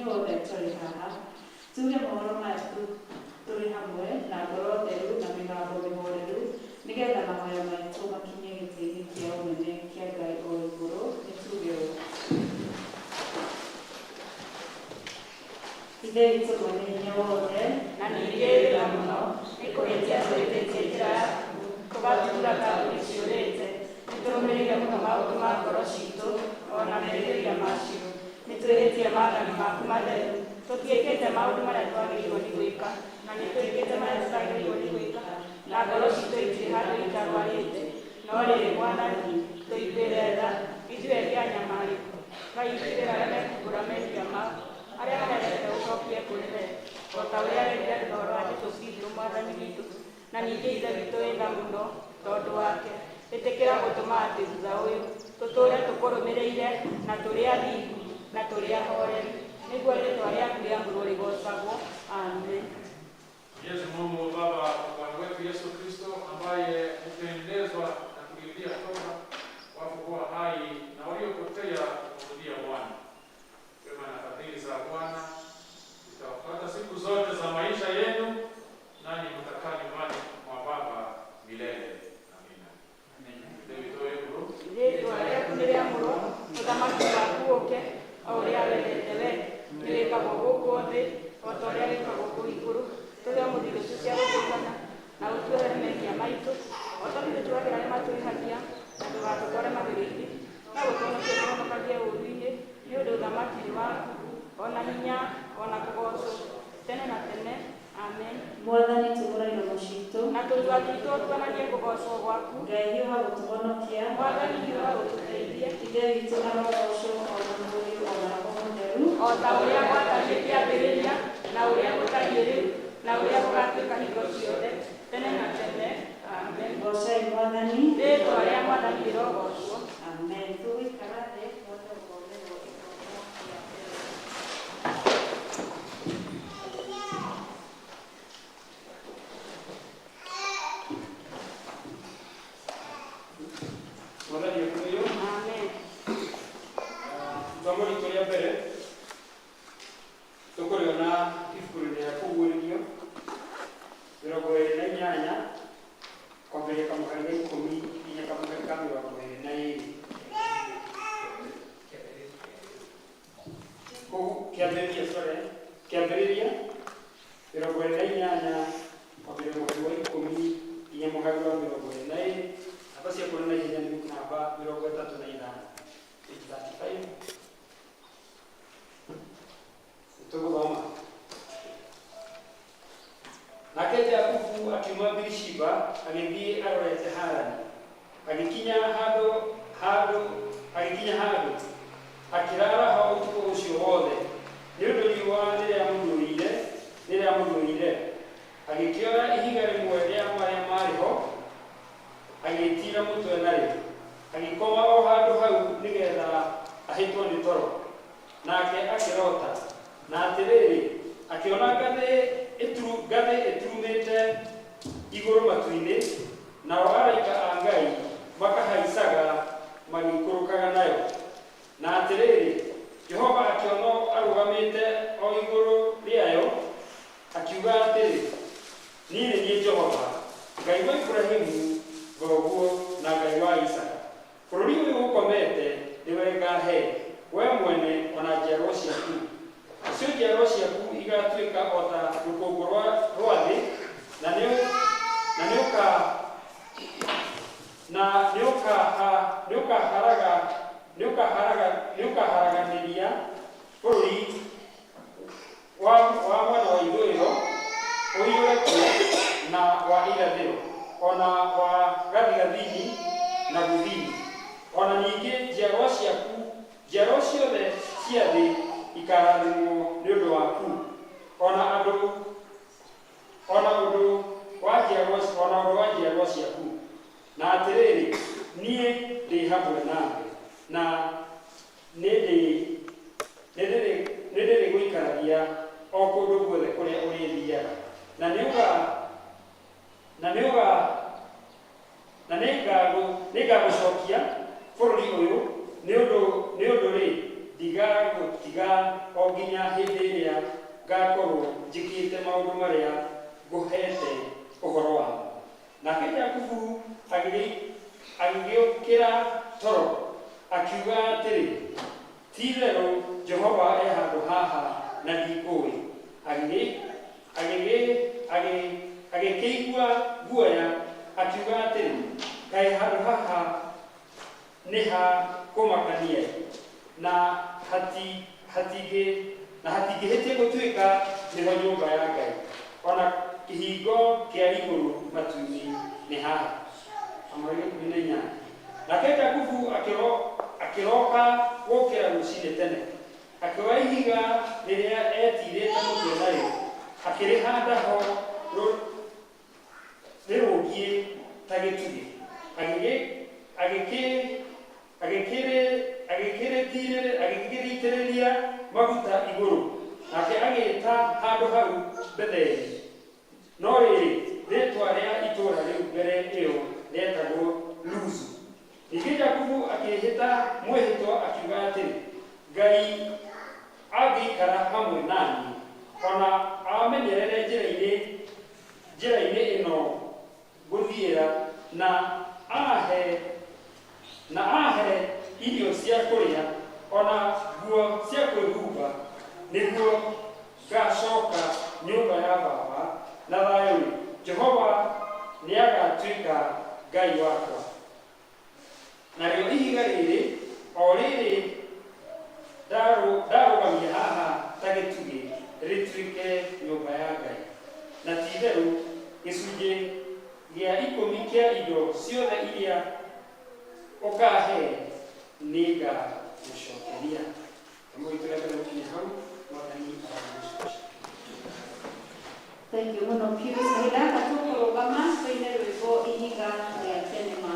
Ithuothe tũrĩ haha tuge mohoro maya tũrĩ hamwe na ngoro theru na mĩgambo mĩhoreru, nĩgetha mahoya maitũ makinye gĩtĩ-inĩ kĩa ũnene kĩa Ngai o igũrũ. Nĩ tuge ũũ: Ithe witũ mwene hinya wothe, na ningĩ wĩra mũno nĩ kũhĩtia tũhĩtĩtie njĩra yaku, tũgatũũra ta mbũri ciũrĩte. Nĩ tũrũmĩrĩire mũno maũndũ ma ngoro ciitũ o na merirĩria macio. Nĩ twĩhĩtie maathani maku matheru. Tũtiĩkĩte maũndũ marĩa twagĩrĩirwo nĩ gwĩka, na nĩ twĩkĩte marĩa tũtagĩrĩirwo nĩ gwĩka, na ngoro ciitũ itirĩ handũ itarwarĩte. No rĩrĩ, Mwathani, tũiguĩre tha, ithuĩ ehia anyamarĩku. Ngai, iguĩra arĩa mekumbũra mehia mao, arĩa maregete ũcokie kũrĩ we, o ta ũrĩa werire andũ na ũhoro wa Jesũ Kristũ Mwathani witũ. Na ningĩ Ithe witũ wĩ tha mũno tondũ wake, ĩtĩkĩra gũtũma atĩ thutha ũyũ tũtũũre tũkũrũmĩrĩire na tũrĩ athingu na tũrĩ ahoreri, nĩguo rĩĩtwa rĩaku rĩamũrwo rĩgoocagwo. Amen. Mwenyezi Mungu Baba wa Bwana wetu Yesu Kristo, ambaye hupendezwa na kulilia toba wafu kuwa hai na waliopotea kumrudia Bwana. Wema na fadhili za Bwana zitawafuata siku zote za maisha yenu, nanyi mtakaa nyumbani mwa Baba milele. Amina. David Oeguru. Rĩĩtwa rĩaku nĩ rĩamũrwo, ũthamaki waku ũũke, o ũrĩa wendete we nĩ wĩkagwo gũkũ thĩ o ta ũrĩa wĩkagwo kũu igũrũ. Tũhe ũmũthĩ irio cia gũtũigana, na ũtuohere mehia maitũ o ta ithuĩ tuohagĩra arĩa matwĩhagia, na ndũgatũtware magerio-inĩ, no ũtũhonokie ũtũhonokagie ũũru-inĩ, nĩ ũndũ ũthamaki nĩ waku, o na hinya, o na kũgoocwo tene na tene. Amen. Mwathani, tũgũra iromo citũ, na tũnua twitũ tuonanie kũgoocwo gwaku. Ngai, hiũha gũtũhonokia. Mwathani, hiũha gũtũteithia. Ithe witũ arogoocwo, o na Mũriũ, o na Roho Mũtheru, o ta ũrĩa gwatariĩ kĩambĩrĩria, na ũrĩa gũtariĩ rĩu, na ũrĩa gũgatuĩka hingo ciothe, tene na tene. Amen. Goocai Mwathani. Rĩĩtwa rĩa Mwathani rĩrogoocwo. Amen. Tũgũikara thĩ tũhote gũthomerwo ithomo rĩa mbere. Mwathani akumio. Amen. Ithomo ritũ rĩa mbere tũkũrĩona ibuku-inĩ rĩa Kũguũrĩrio 28, kwambĩrĩria kamũhari ga 10 nginya kamũhari ka 22. Kũu Kĩambĩrĩria, sorry, Kĩambĩrĩria 28, kwambĩrĩria mũhari wa 10 nginya mũhari wa 22. Namba cia kuona na ihenya nĩ namba 35, page 35. Tũgũthoma. Nake Jakubu akiuma Birishiba agĩthiĩ arorete Harani. Agĩkinya handũ akĩrara ho ũtukũ ũcio wothe, nĩ ũndũ riũa nĩrĩamũthũire. Agĩkĩoya ihiga rĩmwe rĩa marĩa maarĩ ho, agĩĩtiira mũtwe narĩo, agĩkoma o handũ hau nĩgetha ahĩtwo nĩ toro. Nake akĩrota, na atĩrĩrĩ, akĩona ngathĩ ĩturumĩte igũrũ matu-inĩ, nao araika a Ngai makahaicaga magĩikũrũkaga nayo. Na atĩrĩrĩ, Jehova akĩonwo arũgamĩte o igũrũ rĩayo, akiuga atĩrĩ, "Niĩ nĩ niĩ Jehova, Ngai wa Iburahĩmu thoguo na Ngai wa Isaaka. Bũrũri ũyũ ũkomete nĩwe ngaahe, wee mwene o na njiarwa ciaku. Nacio njiarwa ciaku igaatuĩka o ta rũkũngũ rwa thĩ, na nĩũka na nĩũkaha nĩũkaharaga nĩũkaharaga nĩũkaharaganĩria bũrũri wa mwena wa ithũĩro ũiyũre kuo, na wa irathĩro, o na wa gathigathini na gũthini. O na ningĩ njiarwa ciaku, njiarwa ciothe cia thĩ ikarathimwo nĩ ũndũ waku, ona ũndũ wa njiarwa ciaku. Na atĩrĩrĩ, niĩ ndĩ hamwe nawe, na nĩndĩrĩgũikaragia o kũndũ guothe kũrĩa ũrĩthiaga, na nĩũga na nĩngagũcokia bũrũri ũyũ, nĩ ũndũ rĩ, Ndigagũtiga o nginya hĩndĩ ĩrĩa ngakorwo njĩkĩte maũndũ marĩa ngũheete ũhoro wamo. Nake Jakubu agĩgĩũkĩra toro, akiuga atĩrĩ, ti-itherũ Jehova e handũ haha na ndikũũĩ. Agĩkĩigua guoya, akiuga atĩrĩ, kaĩ handũ haha nĩ ha kũmakania-ĩ, na hatingĩhĩtia gũtuĩka nĩho nyũmba ya Ngai, ona kĩhingo kĩa igũrũ matu-inĩ nĩ haha. 18. Nake Jakubu akĩroka gũkĩra rũcinĩ tene, akĩoya ihiga rĩrĩa etirĩte mũtwe narĩo, akĩrĩhanda ho rĩrũngiĩ ta gĩtugĩ, agĩkĩrĩitĩrĩria maguta igũrũ, nake agĩĩta handũ hau Betheli. No rĩrĩ, rĩĩtwa rĩa itũũra rĩu mbere ĩyo rĩetagwo Luzu. Ningĩ Jakubu akĩĩhĩta mwĩhĩtwa akiuga atĩrĩ, Ngai angĩikara hamwe na niĩ, ona aamenyerere njĩra-inĩ ĩno ngũthiĩra, na aahe irio cia kũrĩa, ona nguo cia kwĩhumba, nĩguo ngacoka nyũmba ya baba na thayũ-rĩ, Jehova nĩagatuĩka Ngai wakwa. Narĩo ihiga rĩrĩ, o rĩrĩ ndarũgamia haha ta gĩtugĩ, rĩtuĩke nyũmba ya Ngai. Na ti-itherũ gĩcunjĩ gĩa 10 kĩa indo ciothe iria ũkaahe nĩngagũcookeria. Thank you mũno Pius. Kahinda gaka tũkũrũgama tũine rwĩmbo Ihiga rĩa Tene Ma.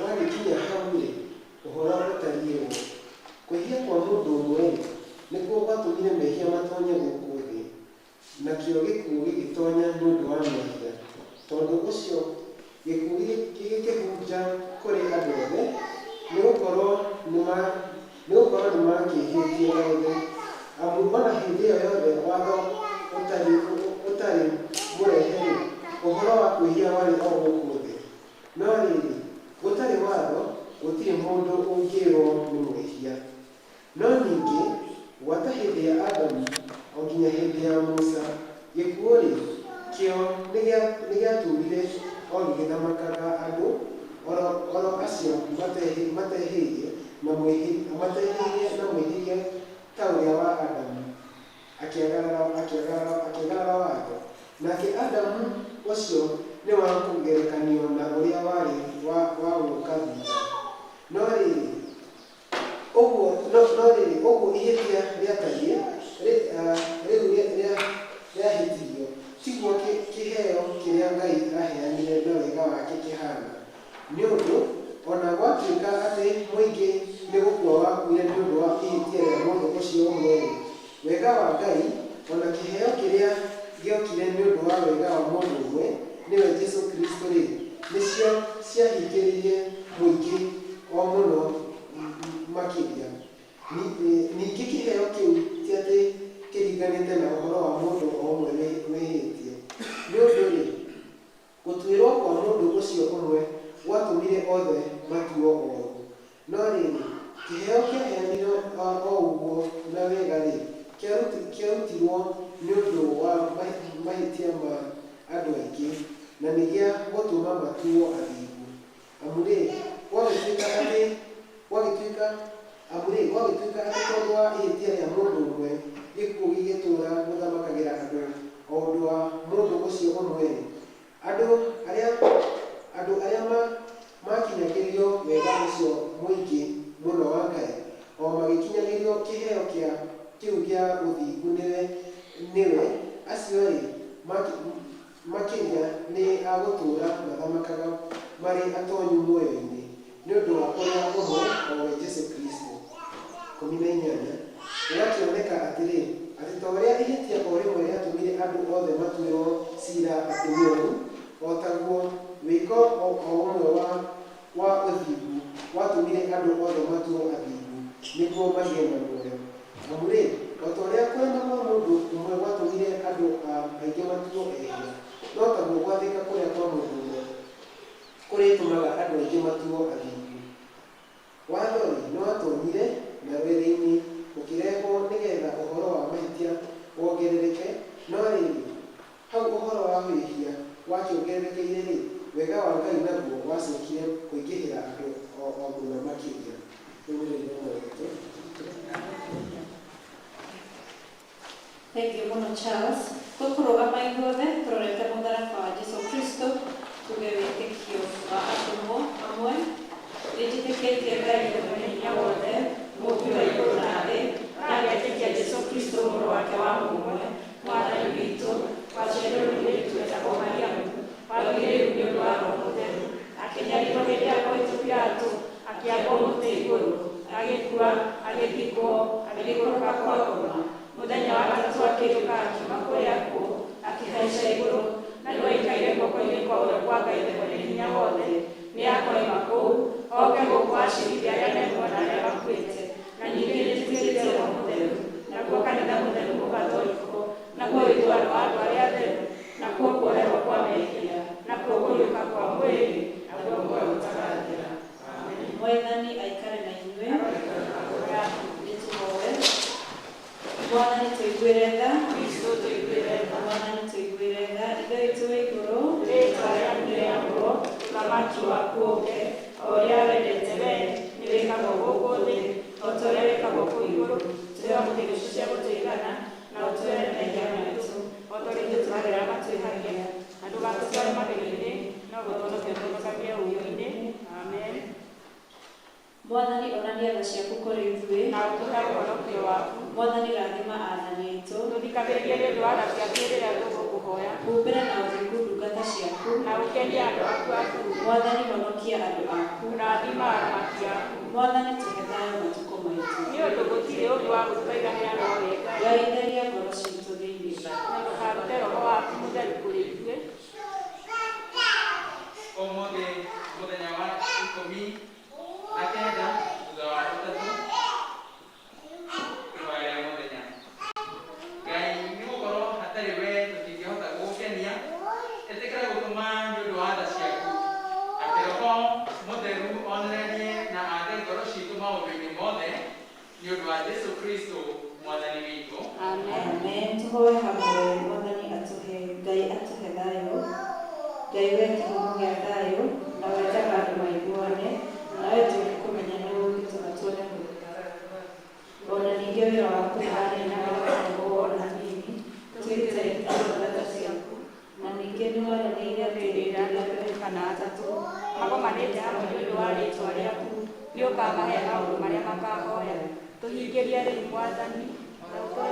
Wagĩkinya hau-rĩ, ũhoro ũtariĩ ũũ: kwĩhia kwa mũndũ ũmwe-rĩ, nĩkuo gwatũmire mehia matonye gũkũ thĩ, Nakĩo gĩkuũ gĩgĩtonya nĩ ũndũ wa mehia. Tondũ ũcio gĩkuũ gĩgĩkĩhunja kũrĩ andũ othe, nĩgũkorwo nĩmakĩhĩtie othe. Amu ona hĩndĩ ĩyo yothe watho ũtarĩ mũrehe-rĩ, ũhoro wa kwĩhia warĩ o gũkũ thĩ. No rĩrĩ, gũtarĩ watho, gũtirĩ mũndũ ũngĩĩrwo nĩ mwĩhia. No ningĩ, gwata hĩndĩ ya Adamu o nginya hĩndĩ ya Musa, gĩkuũ-rĩ, kĩo nĩgĩatũũrire o gĩgĩthamakaga andũ, oro acio matehĩirie na mwĩhĩrie ta ũrĩa wa Adamu, akĩagarara watho. Nake Adamu ũcio nĩ wa kũgerekanio na ũrĩa warĩ wa gũũka thuutha. No rĩrĩ, ũguo ihĩtia rĩatariĩ, rĩu rĩahĩtirio, tiguo kĩheo kĩrĩa Ngai aaheanire na wega wake kĩhaana. Nĩ ũndũ, ona gwatuĩka atĩ mũingĩ nĩ gũkua wakuire nĩ ũndũ wa ihĩtia rĩa mũndũ ũcio ũmwe-rĩ, wega wa Ngai, ona kĩheo kĩrĩa gĩokire nĩ ũndũ wa wega wa mũndũ ũmwe, nĩwe Jesũ Kristũ-rĩ, nĩcio ciahingĩrĩirie mũingĩ o mũno makĩria. Ningĩ kĩheo kĩu ti atĩ kĩringanĩte na ũhoro wa mũndũ o ũmwe wĩhĩtie. Nĩ ũndũ-rĩ, gũtuĩrwo kwa mũndũ ũcio ũmwe gwatũmire othe matuo oru. No rĩrĩ, kĩheo kĩaheanirwo o ũguo na wega-rĩ, kĩarutirwo nĩ ũndũ wa mahĩtia ma andũ aingĩ, na nĩ gĩa gũtũma matuo athingu. Amu-rĩ, gwagĩtuĩka atĩ tondũ wa ihĩtia rĩa mũndũ ũmwe gĩkuũ gĩgĩtũũra gũthamakagĩra andũ o ũndũ wa mũndũ ũcio ũmwe-rĩ, andũ arĩa makinyagĩrio wega ũcio mũingĩ mũno wa Ngai, o magĩkinyagĩrio kĩheo kĩu gĩa ũthingu nĩwe, acio-rĩ, makĩria nĩ a gũtũũra mathamakaga marĩ atonyu muoyo-inĩ, nĩ ũndũ wa ũrĩa ũmwe, o we Jesũ Kristũ. 18. Gũgakĩoneka atĩrĩ, atĩ ta ũrĩa ihĩtia o rĩmwe rĩatũmire andũ othe matuĩrwo ciira atĩ nĩ oru, o taguo wĩko o ũmwe wa ũthingu watũmire andũ othe matuo athingu, nĩguo magĩe na muoyo. Amu-rĩ, o ta ũrĩa kũrema kwa mũndũ ũmwe gwatũmire andũ aingĩ matuo ehia, no taguo gwathĩka kũrĩa kwa mũndũ ũmwe kũrĩtũmaga andũ aingĩ matuo athingu. Watho-rĩ, nĩwatoonyire na rwere-inĩ, ũkĩrehwo nĩgeetha ũhoro wa mahĩtia wongerereke, no rĩrĩ, hau ũhoro wa wĩhia wakĩongererekeire-rĩ, wega wa Ngai naguo wacokire kũingĩhĩra andũ o mũno makĩria. Rĩu nĩrĩo ithomo rĩitũ. Thank you mũno Charles. Tũkũrũgama ithuothe tũrorete mũtharaba wa Jesũ Kristo, tuge wĩtĩkio wa atũmwo hamwe. Nĩnjĩtĩkĩtie Ngai mwene hinya wothe, Mũũmbi wa igũrũ na thĩ, na ngetĩkia Jesũ Kristo mũrũ wake wa mũmwe, Mwathani witũ, waciarirwo nĩ mũirĩtu wetagwo Mariamu, wagĩire ihu nĩ ũndũ wa Roho Mũtheru, akĩnyarirwo hĩndĩ ya Pontio Pilato, akĩambwo mũtĩ igũrũ, agĩkua, agĩthikwo, agĩikũrũka kwa ngoma. Mũthenya wa gatatũ akĩriũka akiuma kũrĩ akuũ, akĩhaica igũrũ, na rĩu aikaire guoko-inĩ kwa ũrĩo kwa Ngai Ithe mwene hinya wothe. Nĩ akoima kũu, oke gũkũ acirithie arĩa me muoyo na arĩa makuĩte. Na ningĩ nĩnjĩtĩkĩtie Roho Mũtheru, naguo kanitha mũtheru Mũgatoliko, naguo ũiguano wa andũ arĩa atheru, nakuo kuoherwo kwa mehia, nakuo kũriũka kwa mwĩrĩ, naguo muoyo ũtagathira. Amen. Mwathani aikare na inyuĩ. Nĩtũhoe. Mwathani tũiguĩre tha. Kristo tũiguĩre tha. Mwathani tũiguĩre tha. Ithe witũ wĩ igũrũ, Rĩĩtwa rĩaku rĩamũrwo, ũthamaki waku ũũke, o ũrĩa wendete wee nĩ wĩkagwo gũkũ thĩ o ta ũrĩa wĩkagwo kũu igũrũ. Tũhe ũmũthĩ irio cia gũtũigana, na ũtuohere mehia maitũ, o ta ũrĩa ithuĩ tuohagĩra arĩa matwĩhagia. Na ndũgatũtware magerio-inĩ, no gũtũhonokia ũtũhonokagie ũũru-inĩ. Amen. Mwathani onania tha ciaku kũrĩ ithuĩ, Na ũtũhe ũhonokio waku. Mwathani rathima aathani aitũ, Tũthikagĩrĩrie nĩ ũndũ wa tha ciaku rĩrĩa tũgũkũhoya, humbĩra na ũthingu ndungata ciaku, na ũkenie andũ aku athuure. Mwathani honokia andũ aku, Rathima aramati aku. Mwathani tũhe thayũ matukũ maitũ. Nĩ ũndũ gũtirĩ ũndũ wa gũtũiganĩra no we Ngai. Ngai theria ngoro ciitũ thĩinĩ. Na ndũkathondeke onererie na athe ngoro citũ maũndũ-inĩ mothe nĩ ũndũ wa Jesũ Kristo mwathani witũ. Amen. Tuhoe hamwe Mwathani atuhe Ngai atuhe thayũ. Ngai we kĩhumo gĩa thayũ na wendaga andũ maiguane nawe tũngĩkũmenya nĩ ũngĩtũma tuone mũthenya. Ona ningĩ wĩra waku ndũharĩ na o na hanini twĩrute ndungata ciaku na ningĩ nĩ waranĩire atĩ Hĩndĩ ĩrĩa andũ kana atatũ magomanĩte hamwe nĩ ũndũ wa rĩĩtwa rĩaku nĩ ũkamahe maũndũ marĩa makahoya. Tũhingĩrie rĩu Mwathani na ũtũhe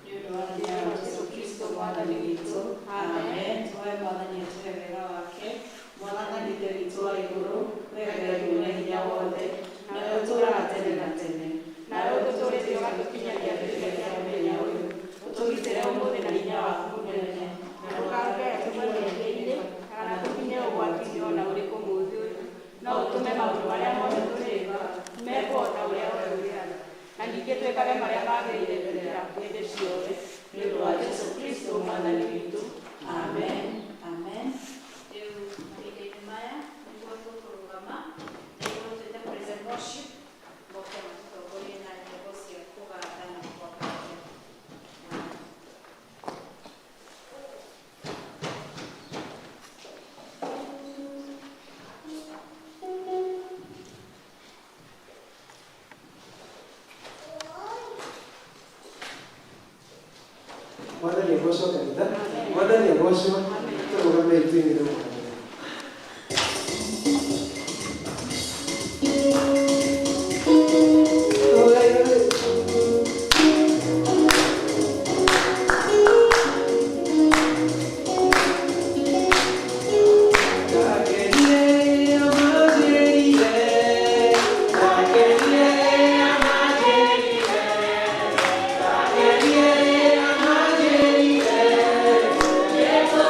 nĩ ũndũ wa hinya wa Jesũ Kristo Mwathani witũ. Amen. Tuhoe Mwathani atuhe wega wake. Mwathani Ithe witũ wa igũrũ, we Ngai mwene hinya wothe, nawe ũtũũraga tene na tene. Nawe ũtũtũũrĩte ũgatũkinyagia gĩtugĩ kĩa mũthenya ũyũ. Ũtũgitĩre ũmũthĩ na hinya waku mũnene. Na ndũkareke tũgwe mehia-inĩ kana tũkinye ũgwati-inĩ o na ũrĩkũ mũthĩ ũyũ. No ũtũme maũndũ marĩa mothe tũrĩka mekwo o ta ũrĩa we ũrĩaga. Na ningĩ twĩkage marĩa magĩrĩire mbere yaku hĩndĩ ciothe. Nĩ ũndũ wa Jesũ Kristo Mwathani witũ. Amen. Amen. Rĩu mahinda-inĩ maya nĩguo tũkũrũgama nĩguo twĩte praise and worship moke matũtongorie na nyĩmbo cia kũgatha na kwambatia. Mwathani agocwo kanitha. Mwathani agocwo. Tũrũgame tuinĩre Mwathani. Yesu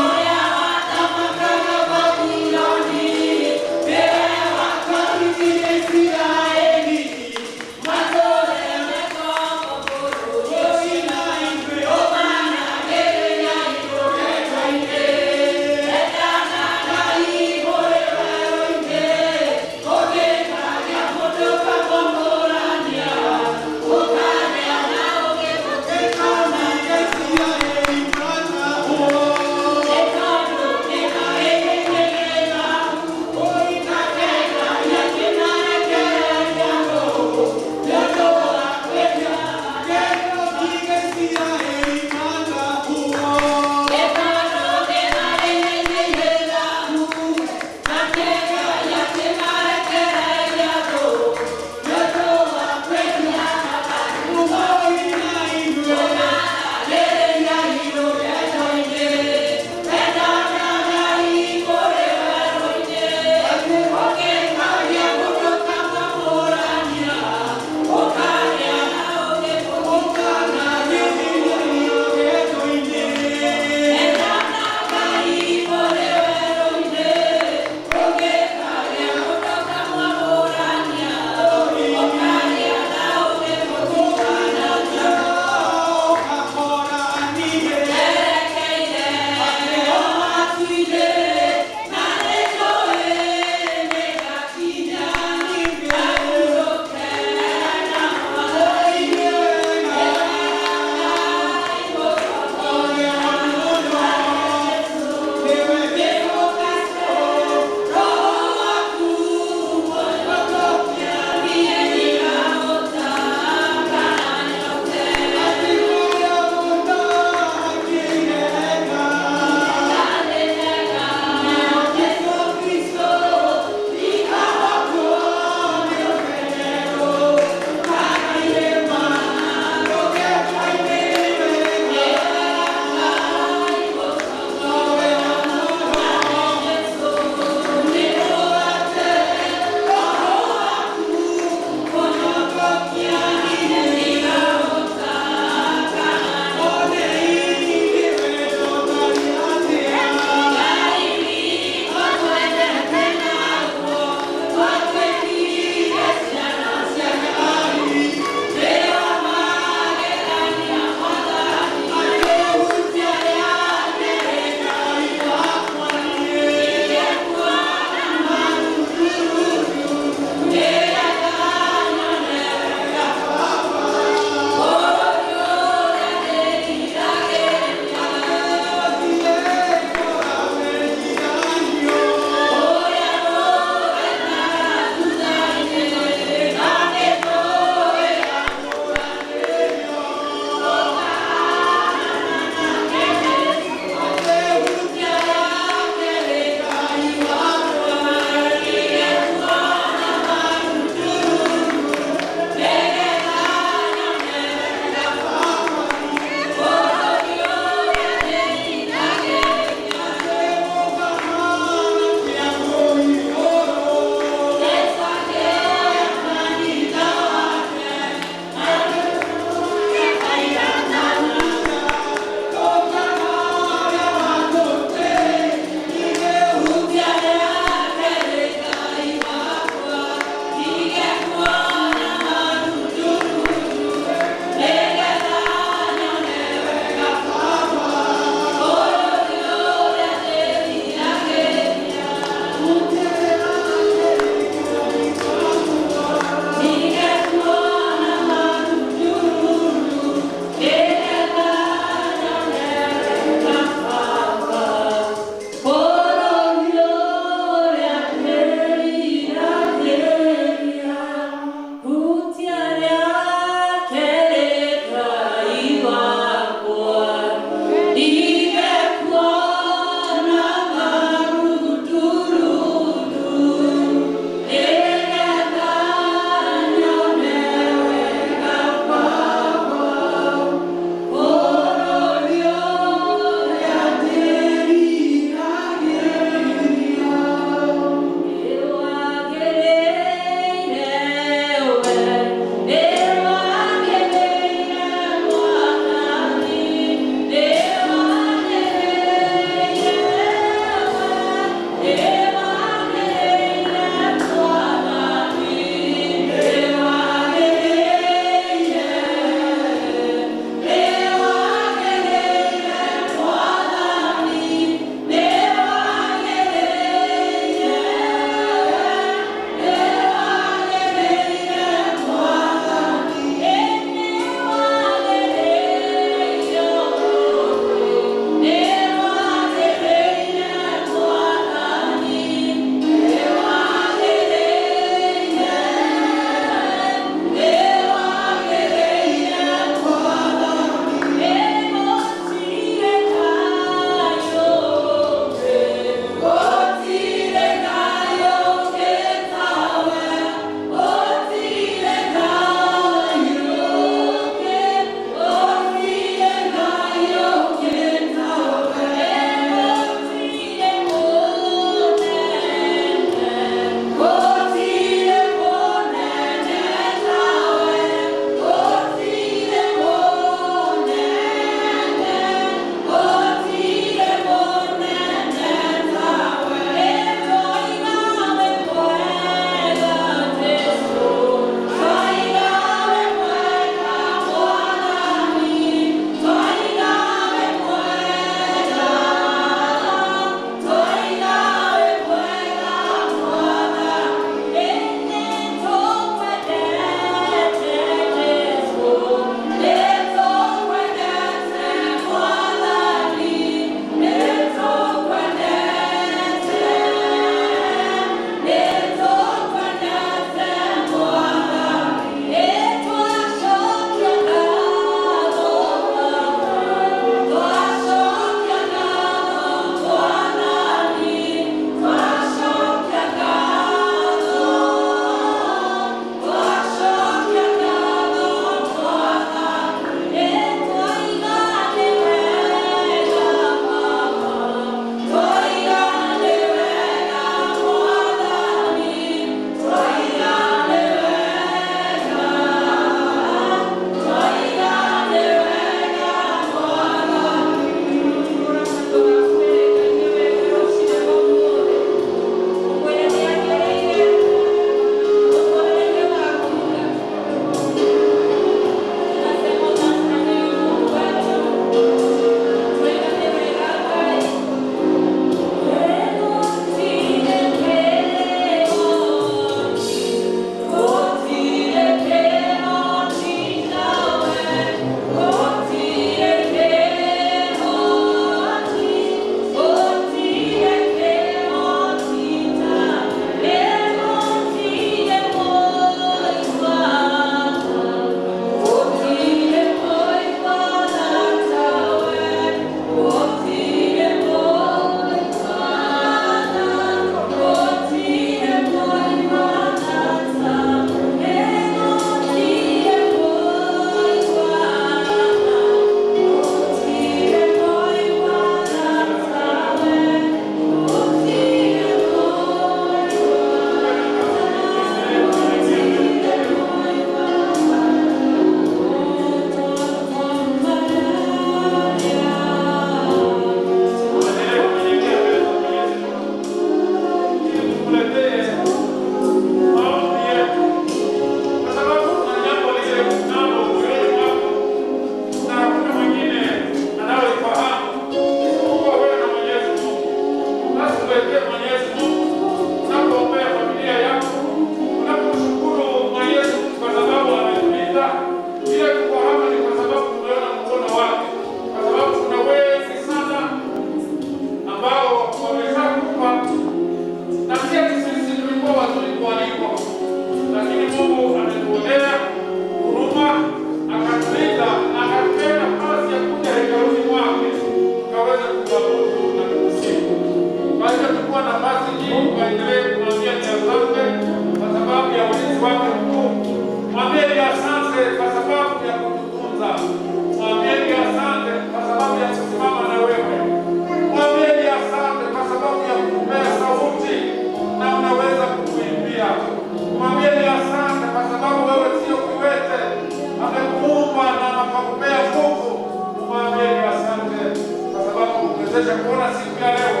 Amekuwezesha kuona siku ya leo.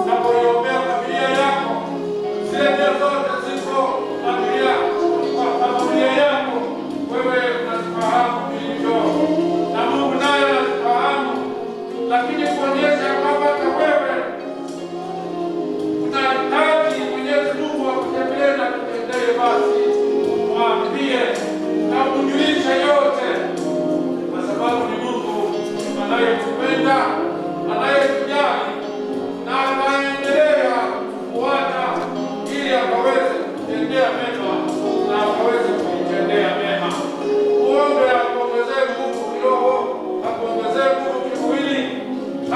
Unapoiombea familia yako, zile nia zote ziko familia kwa familia yako, wewe unazifahamu vilivyo, na Mungu naye anazifahamu, lakini kuonyesha kwamba hata wewe unahitaji Mwenyezi Mungu akutembelee na kutendee, basi mwambie na umjulishe yote, kwa sababu ni Mungu anayetupenda, anayetujali na anaendelea kufuata ili akaweze kutendea mema na akaweze kuitendea mema. Muombe akuongezee nguvu kiroho, akuongezee nguvu kimwili,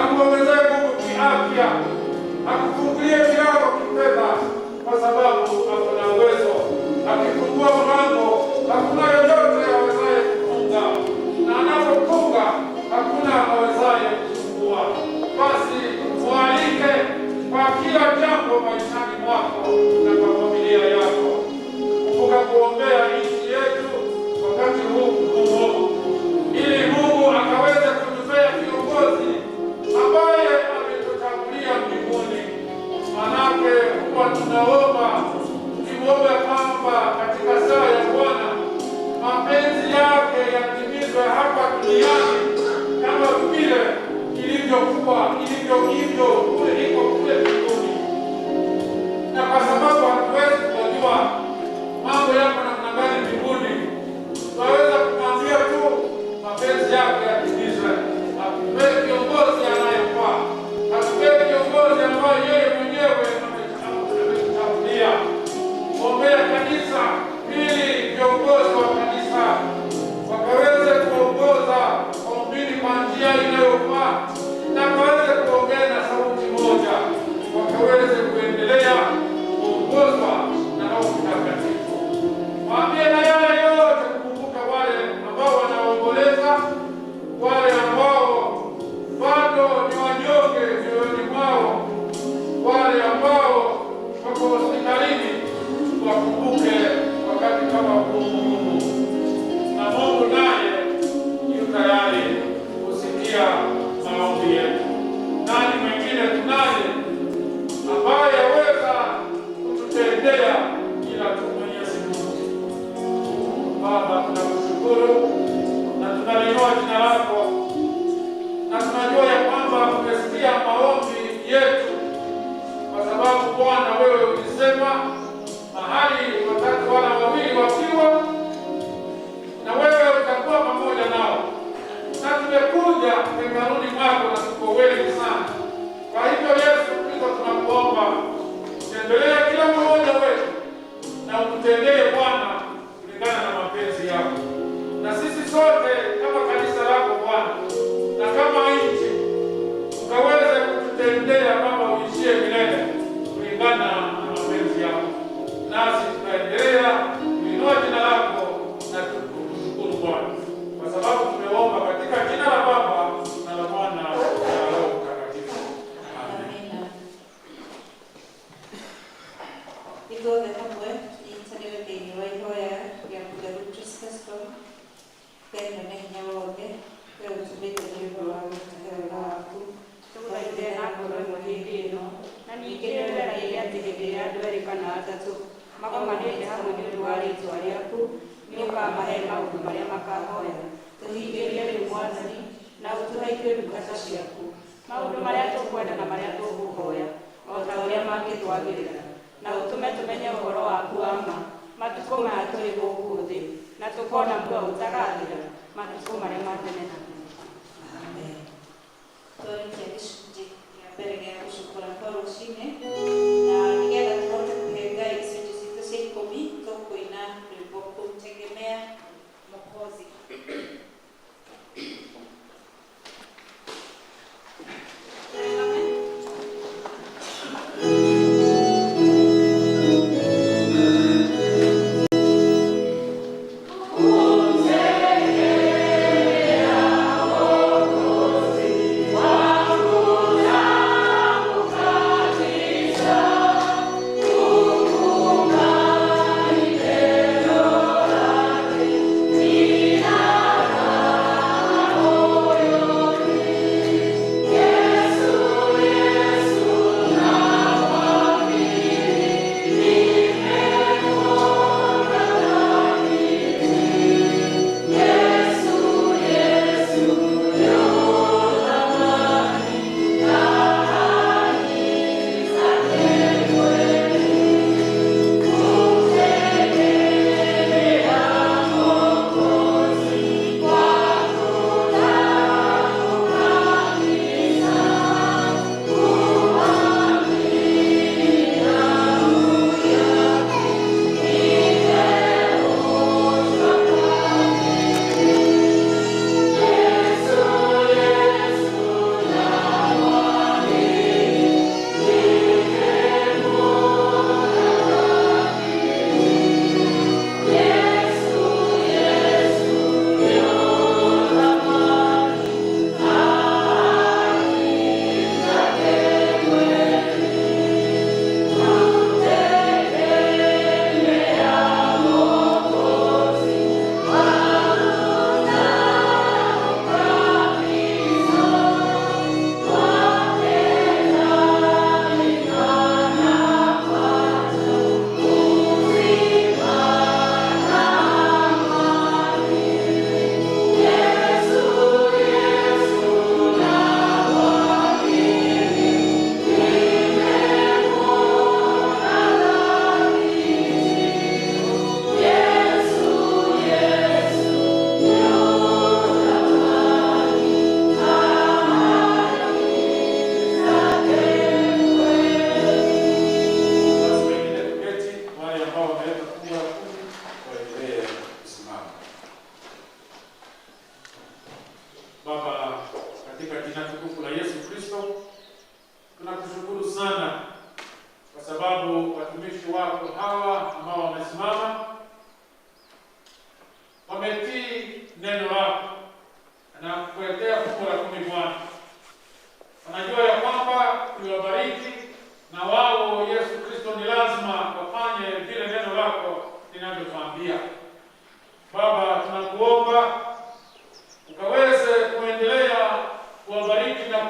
akuongezee nguvu kiafya, akufungulie milango kifedha, kwa sababu ako na uwezo. Akifungua mlango hakuna yeyote awezaye kufunga, na anapofunga hakuna awezaye kufungua. Basi mwalike kwa kila jambo maishani mwako na kwa familia yako. Kumbuka kuombea nchi yetu wakati huu mgumu, ili Mungu akaweze kutupea kiongozi ambaye ametuchagulia mbinguni. Manake huwa tunaomba tukimwomba kwamba katika saa ya Bwana mapenzi yake yatimizwe hapa duniani kama vile ilivyokuwa ilivyo hivyo kule iko kule mbinguni. Na kwa sababu hatuwezi kujua mambo yako namna gani mbinguni, tunaweza kumwambia tu mapenzi yake yatimizwe, atupee kiongozi anayefaa, atupee kiongozi ambaye yeye mwenyewe ametuchagulia. Ombea kanisa ili viongozi wa kanisa wakaweze kuongoza waumini kwa njia inayofaa na wakaweze kuongea na sauti moja, wakaweze kuendelea kuongozwa na Roho Mtakatifu. Waambie na yale yote, kukumbuka wale ambao wanaomboleza, wale ambao bado ni wanyonge mioyoni mwao, wale ambao wako hospitalini, wakumbuke wakati kama huu mgumu, na Mungu naye yu tayari kusikia maombi yetu. Nani mwingine tunaye ambaye aweza kututendea ila tu Mwenyezi Mungu? Baba, tunakushukuru na tunaliinua jina lako na tunajua ya kwamba umesikia maombi yetu, kwa sababu Bwana wewe ulisema mahali watatu wala wawili wakiwa na wewe utakuwa pamoja nao, na tumekuja hekaluni mwako na tuko wengi sana. Kwa hivyo Yesu Kristo, tunakuomba tembelee kila mmoja wetu na ututendee Bwana kulingana na mapenzi yako, na sisi sote kama kanisa lako Bwana na kama nchi ukaweze kututendea Baba uishie milele kulingana na mapenzi yako, nasi tutaendelea kuinua jina lako na kukushukuru Bwana, kwa sababu tumeomba katika jina la Baba na la Mwana na la Roho Mtakatifu. Amen. Amina. Ithuothe hamwe tũnyitanĩre thĩinĩ wa ihoya rĩa mũtheru Chrysostom, Ngai mwene hinya wothe, we ũtũmĩte nĩ ũndũ wa gũtũhe wega waku. Tũgũthaithe na ngoro ĩmwe hĩndĩ ĩno, na ningĩ nĩũreranĩire atĩ hĩndĩ ĩrĩa andũ erĩ kana atatũ magomanĩte hamwe nĩ ũndũ wa rĩĩtwa rĩaku, nĩũkamahe maũndũ marĩa makahoya. Tũhingĩrie rĩu Mwathani, na ũtũhe ithuĩ ndungata ciaku maũndũ marĩa tũkwenda na marĩa tũgũhoya, o ta ũrĩa mangĩtwagĩrĩra, na ũtũme tũmenye ũhoro waku wa ma matukũ maya tũrĩ gũkũ thĩ, na tũkona muoyo ũtagathira matukũ marĩa ma tene na tene. Amen. Twarĩkia gĩcunjĩ kĩa mbere gĩa gũcukũra kwa rũcinĩ, na nĩgetha tũhote kũhe Ngai icunjĩ citũ cia ikũmi, tũkũina rwĩmbo Kumtegemea Mwokozi. Amen. Kumtegemea Mwokozi wangu tangu kabisa.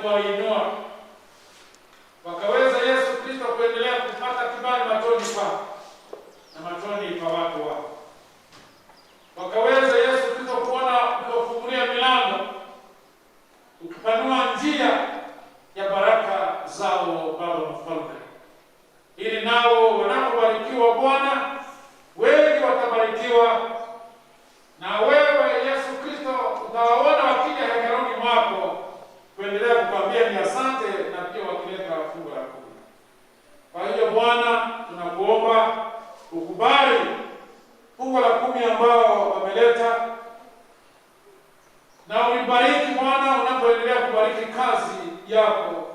kuwainua, wakaweza Yesu Kristo kuendelea kupata kibali machoni pako na machoni pa watu wako, wakaweza Yesu Kristo kuona ukiwafungulia milango, ukipanua njia ya baraka zao, Baba Mfalme, ili nao wanapobarikiwa Bwana, wengi watabarikiwa, na wewe Yesu Kristo utawaona wakija hekaluni mwako kuendelea kukwambia ni asante, na pia wakileta fungu la kumi. Kwa hiyo Bwana, tunakuomba ukubali fungu la kumi ambao wameleta na ulibariki Bwana, unapoendelea kubariki kazi yako,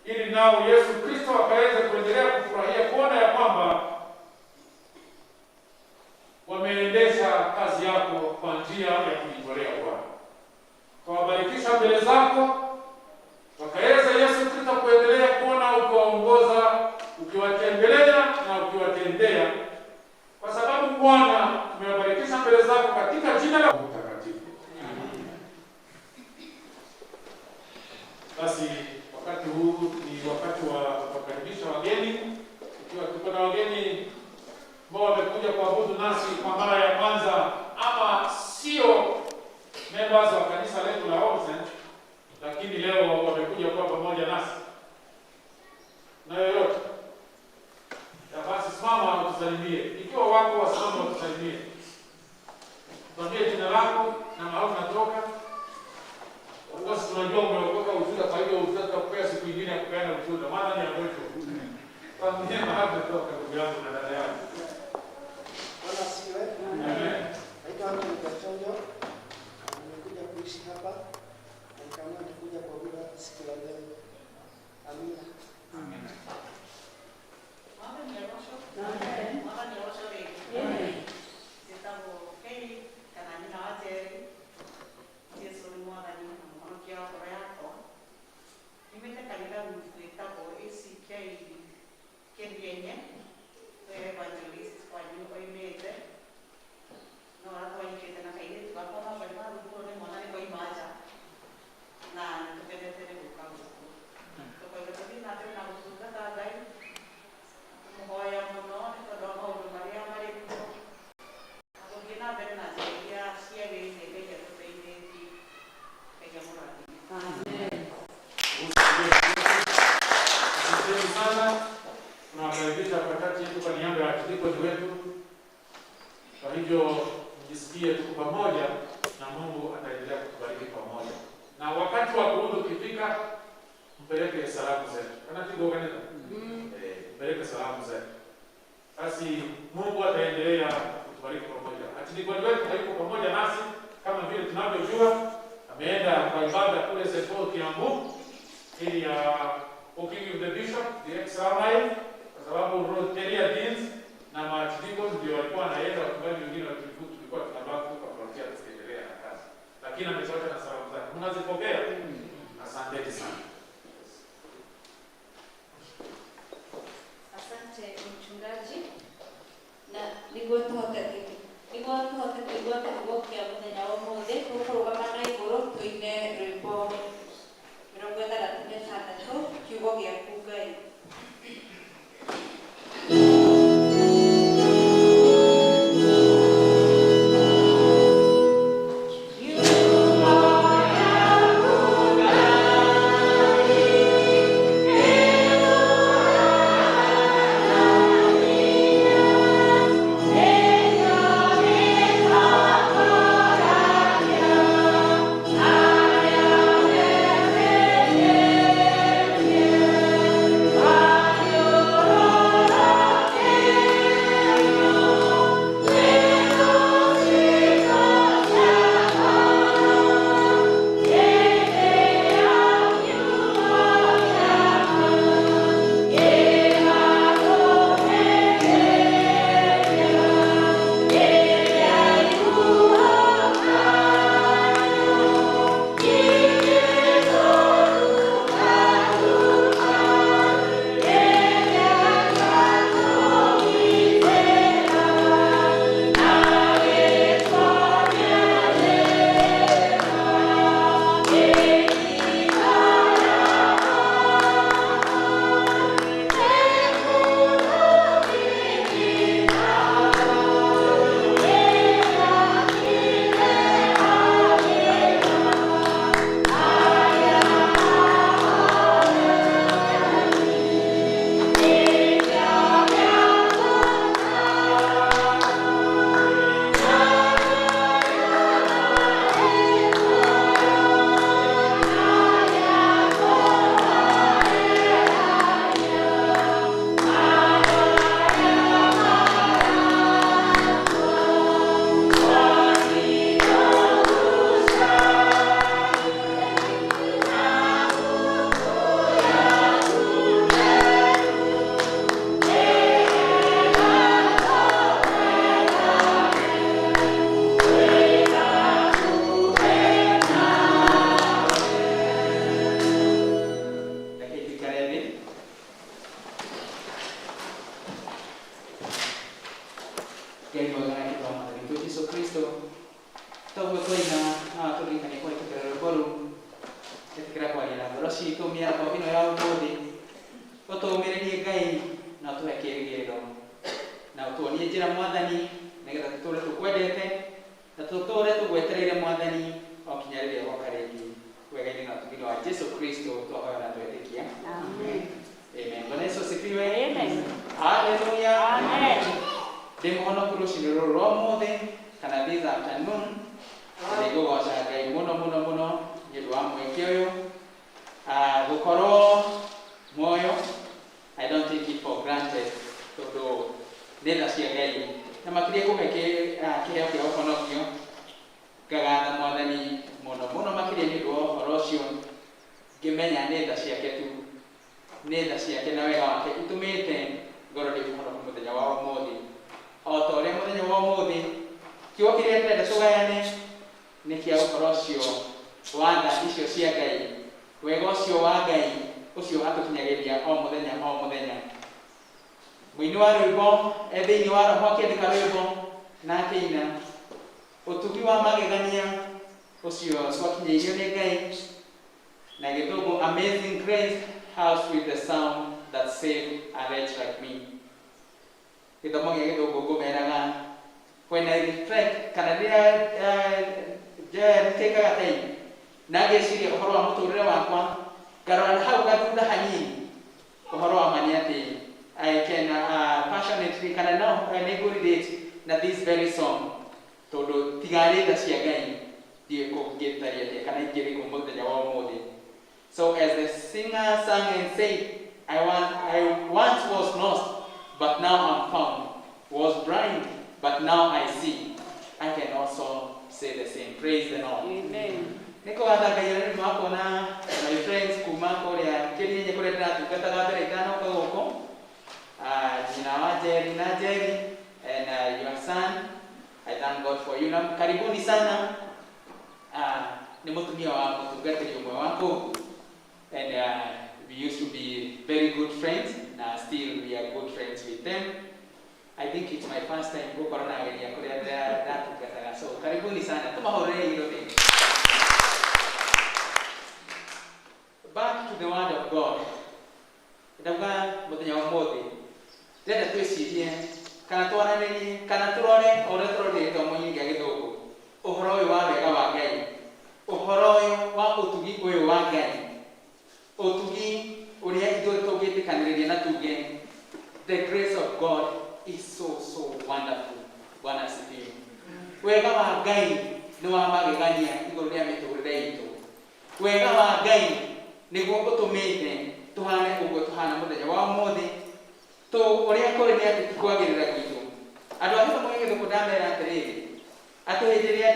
ili nao Yesu Kristo akaweze kuendelea kufurahia kuona ya kwamba wameendesha kazi yako kwa njia ya kujitolea. Bwana, kawabarikisha mbele zako, wakaweza Yesu Kristo kuendelea kuona ukiwaongoza, ukiwatembelea na ukiwatendea, kwa sababu Bwana tumewabarikisha mbele zako katika jina la Mtakatifu. Basi wakati huu ni wakati wa kuwakaribisha wageni, ikiwa tuko na wageni ambao wamekuja kuabudu nasi kwa mara ya kwanza ama sio members wa kanisa letu la All Saints, lakini leo wamekuja kuwa pamoja nasi na yoyote ya basi, simama utusalimie. Ikiwa wako wasimama utusalimie, tuambie jina lako na mahali unatoka. Of course tunajua umeokoka ushuhuda, kwa hivyo ushuhuda tutakupea siku nyingine ya kupeana ushuhuda, maana ni ya mwisho. Tuambie mahali unatoka, ndugu yangu na dada yangu. Bwana asifiwe. Amen. Naitwa Anthony Gachonjo. Nimekuja kuishi hapa na nikaamua nikuja kuabudu hapa siku ya leo. Amina. Mwathani arocwo rĩngĩ. Njĩtagwo Kei kana nyina wa Njeri. Jesũ nĩ mwathani na mũhonokia wa ngoro yakwa. Nyumĩte kanitha wĩtagwo ACK Kĩrienye, kwĩ evangelist kwanyu oimĩte. No aratwanyitĩte na kairĩtu gakwa baba nĩ mathukuru nĩ mwana nĩ koima nja. Na nĩ tũkenete nĩ gũka gũkũ. Tũkoiga tũthiĩ na mbere na gũtungata Ngai, kũmũhoya mũno nĩ tondũ wa maũndũ marĩa marĩ kuo. Na gũthiĩ na mbere na njĩra iria ciagĩrĩire Ngai atũteithĩtie. Ngai amũrathime. Asanteni sana, tunawakaribisha katikati yetu kwa niaba ya archdeacon wetu. Kwa hivyo mjisikie tuko pamoja na Mungu ataendelea kutubariki pamoja. Na wakati wa kurudi ukifika, mpeleke salamu zetu. Kana tigo kanisa? Mpeleke salamu zetu. Basi Mungu ataendelea kutubariki pamoja. Archdeacon wetu hayuko pamoja nasi kama vile tunavyojua, ameenda kwa ibada kule St. Paul Kiambu ili ya working with the bishop, the ex-rabbi, kwa sababu Rotarian deans na maarchdeacons ndio walikuwa wanaenda, wachungaji wengine wa Kivu tulikuwa tunabaki kwa parokia tukiendelea na kazi. Lakini ametuacha na salamu zake. Mnazipokea? Asanteni sana. Asante mchungaji, na nĩguo tũhote nĩguo tũhote kũigua kiugo kĩa mũthenya wa ũmũthĩ, tũkũrũgama na igũrũ tũine rwĩmbo 66, kiugo gĩaku Ngai. You are Citũ mĩaraho ĩno ya ũmũthĩ, ũtũũmĩrĩrie Ngai na ũtũhe kĩĩrĩgĩrĩro na ũtuonie njĩra, Mwathani, nĩgetha tũtũũre tũkwendete na tũtũũre tũgwetereire, Mwathani, o kinya rĩrĩa ũgoka rĩngĩ. Wega-inĩ na ũtugi wa Jesu Kristo twahoya na twetĩkia. Amen. Amen. Bwana Yesu asifiwe. Amen. Haleluya. Amen. Ndĩ mũhonoku rũcinĩ rũrũ rwa ũmũthĩ kana this afternoon. Nĩ ngũgoca Ngai mũno mũno mũno nĩ ũndũ wa mweke ũyũ. Gũkorwo muoyo, I don't take it for granted, tondũ nĩ tha cia Ngai na makĩria kũhe kĩheo kĩa ũhonokio. Ngagatha Mwathani mũno mũno makĩria nĩ ũndũ wa ũhoro ũcio, ngĩmenya nĩ tha ciake tu, nĩ tha ciake na wega wake itũmĩte ngorwo ndĩ mũhonoku mũthenya wa ũmũthĩ. O ta ũrĩa mũthenya wa ũmũthĩ kiugo kĩrĩa ndĩrenda tũgayane nĩ kĩa ũhoro ũcio wa tha icio cia Ngai, wega ũcio wa Ngai ũcio atũkinyagĩria o mũthenya o mũthenya. Mũini wa rwĩmbo e thĩinĩ wa roho akĩandĩka rwĩmbo na akĩina ũtugi wa magegania ũcio twakinyĩirio nĩ Ngai, na Gĩthũngũ, "Amazing grace, how sweet the sound that saved a wretch like me." Gĩthomo gĩa Gĩthũngũ ngũmeraga, when I reflect, kana rĩrĩa take time na ngeciria ũhoro wa mũtũrĩre wakwa, ngarora na hau gathutha hanini, ũhoro wa ma nĩ atĩ I can passionately kana no nĩ ngũ-relate na this very song, tondũ tigarĩ tha cia Ngai ndiũĩ kũngĩtaria atĩa kana ingĩrĩ kũ mũthenya wa ũmũthĩ. So as the singer sang and said, I once was lost, but now I'm found, was blind, but now I see." I can also say the same. Praise the Lord. Amen. Nĩ kũgatha Ngai ũrĩa nĩ wakuona my friends kuma kũrĩa Kĩrinye, kũrĩa ndĩratungataga mbere itanoka gũkũ. Nyina wa Jerry na Jerry and your son, I thank God for you, na karibuni sana. Nĩ mũtumia wa mũtungatĩri ũmwe wa kũu, and we used to be very good friends na still we are good friends with them. I think it's my first time gũkorwo na ageni a kũrĩa ndatungataga, so karibuni sana, tũmahũrĩre irothi. Back to the word of God. Ndauga mũthenya wa ũmũthĩ ndĩrenda twĩcirie kana twaranĩrie kana tũrore o ũrĩa tũrorire gĩthomo-inĩ gĩa Gĩthũngũ, ũhoro ũyũ wa wega wa Ngai, ũhoro ũyũ wa ũtugi ũyũ wa Ngai, ũtugi ũrĩa ithuĩ tũngĩtĩkanĩrĩria na tuge the grace of God is so so wonderful. Bwana asifiwe. Wega wa Ngai nĩ wa magegania igũrũ rĩa mĩtũrĩre itũ. Wega wa Ngai nĩguo ũtũmĩte tũhane ũguo tũhana mũthenya wa ũmũthĩ. Tũ ũrĩa kũrĩ nĩ atĩ ti kwagĩrĩra gwitũ. Andũ a gĩthomo gĩa Gĩthũngũ ndamera atĩrĩrĩ, atĩ hĩndĩ ĩrĩa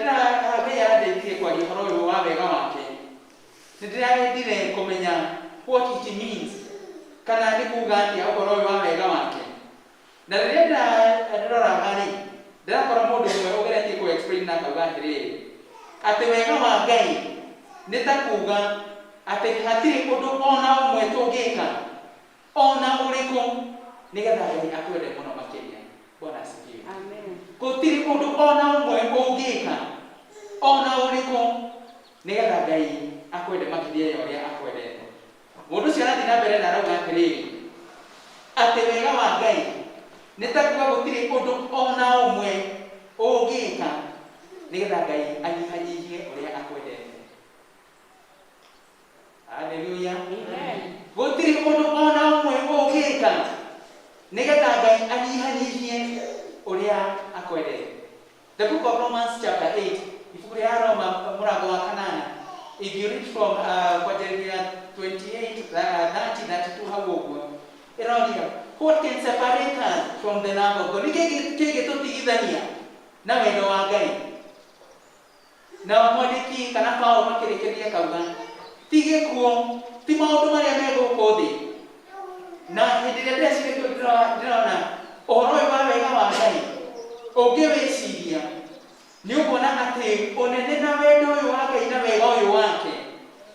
Ngai arandeithirie kwaria ũhoro ũyũ wa wega wake, nĩ ndĩrendire kũmenya what it means, kana nĩ kuga atĩa ũhoro ũyũ wa wega wake. Na rĩrĩa ndĩroraga rĩ, ndĩrakora mũndũ ũmwe ũgeretie kũ explain na akauga atĩrĩrĩ, atĩ wega wa Ngai nĩ ta kuga atĩ hatirĩ ũndũ ona ũmwe tũngĩka ona ũrĩkũ nĩgetha Ngai atwende mũno makĩria. Bwana asifiwe. Amen. Gũtirĩ ũndũ ona ũmwe ũngĩka ona ũrĩkũ nĩgetha Ngai akwende makĩria ya ũrĩa akwendete. Mũndũ ũcio arathiĩ na mbere na arauga atĩrĩrĩ, atĩ wega wa Ngai nĩ ta kuga gũtirĩ ũndũ ona ũmwe ũngĩka nĩgetha Ngai anyihanyihie ũrĩa akwendete. Haleluya. Amen. Gũtirĩ ũndũ ona ũmwe ũngĩka nĩgetha Ngai anyihanyihie ũrĩa akwendete. The book of Romans chapter 8, ibuku rĩa Roma mũrango wa kanana, if you read from kwanjĩrĩria 28, 30, 32 hau ũguo, ĩroria, "What can separate us from the love of God?" Nĩ kĩĩ kĩngĩtũtigithania na wendo wa Ngai? Na mwandĩki kana Paulo makĩrĩkĩrĩria akauga ti gĩkuũ, ti maũndũ marĩa me gũkũ thĩ. Na hĩndĩ ĩrĩa ndĩreciria kĩu, ndĩrona ũhoro ũyũ wa wega wa Ngai, ũngĩwĩciria nĩ ũkuona atĩ ũnene na wendo ũyũ wa Ngai na wega ũyũ wake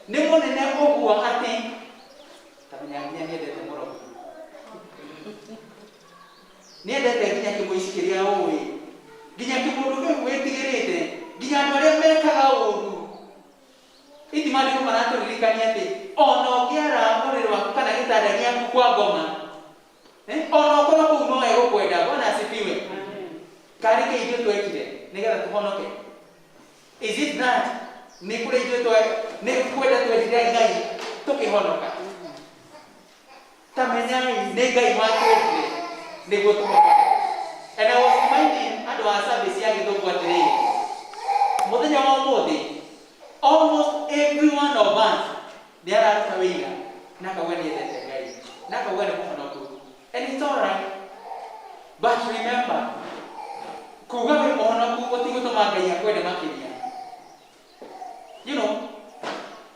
nĩ mũnene ũguo atĩ tamenya nginya nĩendete mũrogi, nĩendete nginya kĩmũici kĩrĩa ũĩ, nginya kĩmũndũ kĩu wĩtigĩrĩte, nginya andũ arĩa mekaga ũru. Ithi maandĩko maratũririkania atĩ ona ũngĩara mũrĩrĩ waku kana gĩtanda gĩaku kwa ngoma, ona ũkorwo kũu no egũkwenda. Bwana asifiwe. Karĩ kĩ ithuĩ twekire nĩgetha tũhonoke? Is it that nĩ kũrĩa ithuĩ nĩ kwenda twendire Ngai tũkĩhonoka? Ta menyai nĩ Ngai watwendire nĩguo tũhonoke. And I was reminding andũ a service ya gĩthũngũ atĩrĩrĩ, mũthenya wa ũmũthĩ almost every one of us nĩ araruta wĩira na akauga nĩ endete Ngai na akauga nĩ mũhonoku, and it's all right, but remember, kuga wĩ mũhonoku gũtigũtũma Ngai akwende makĩria.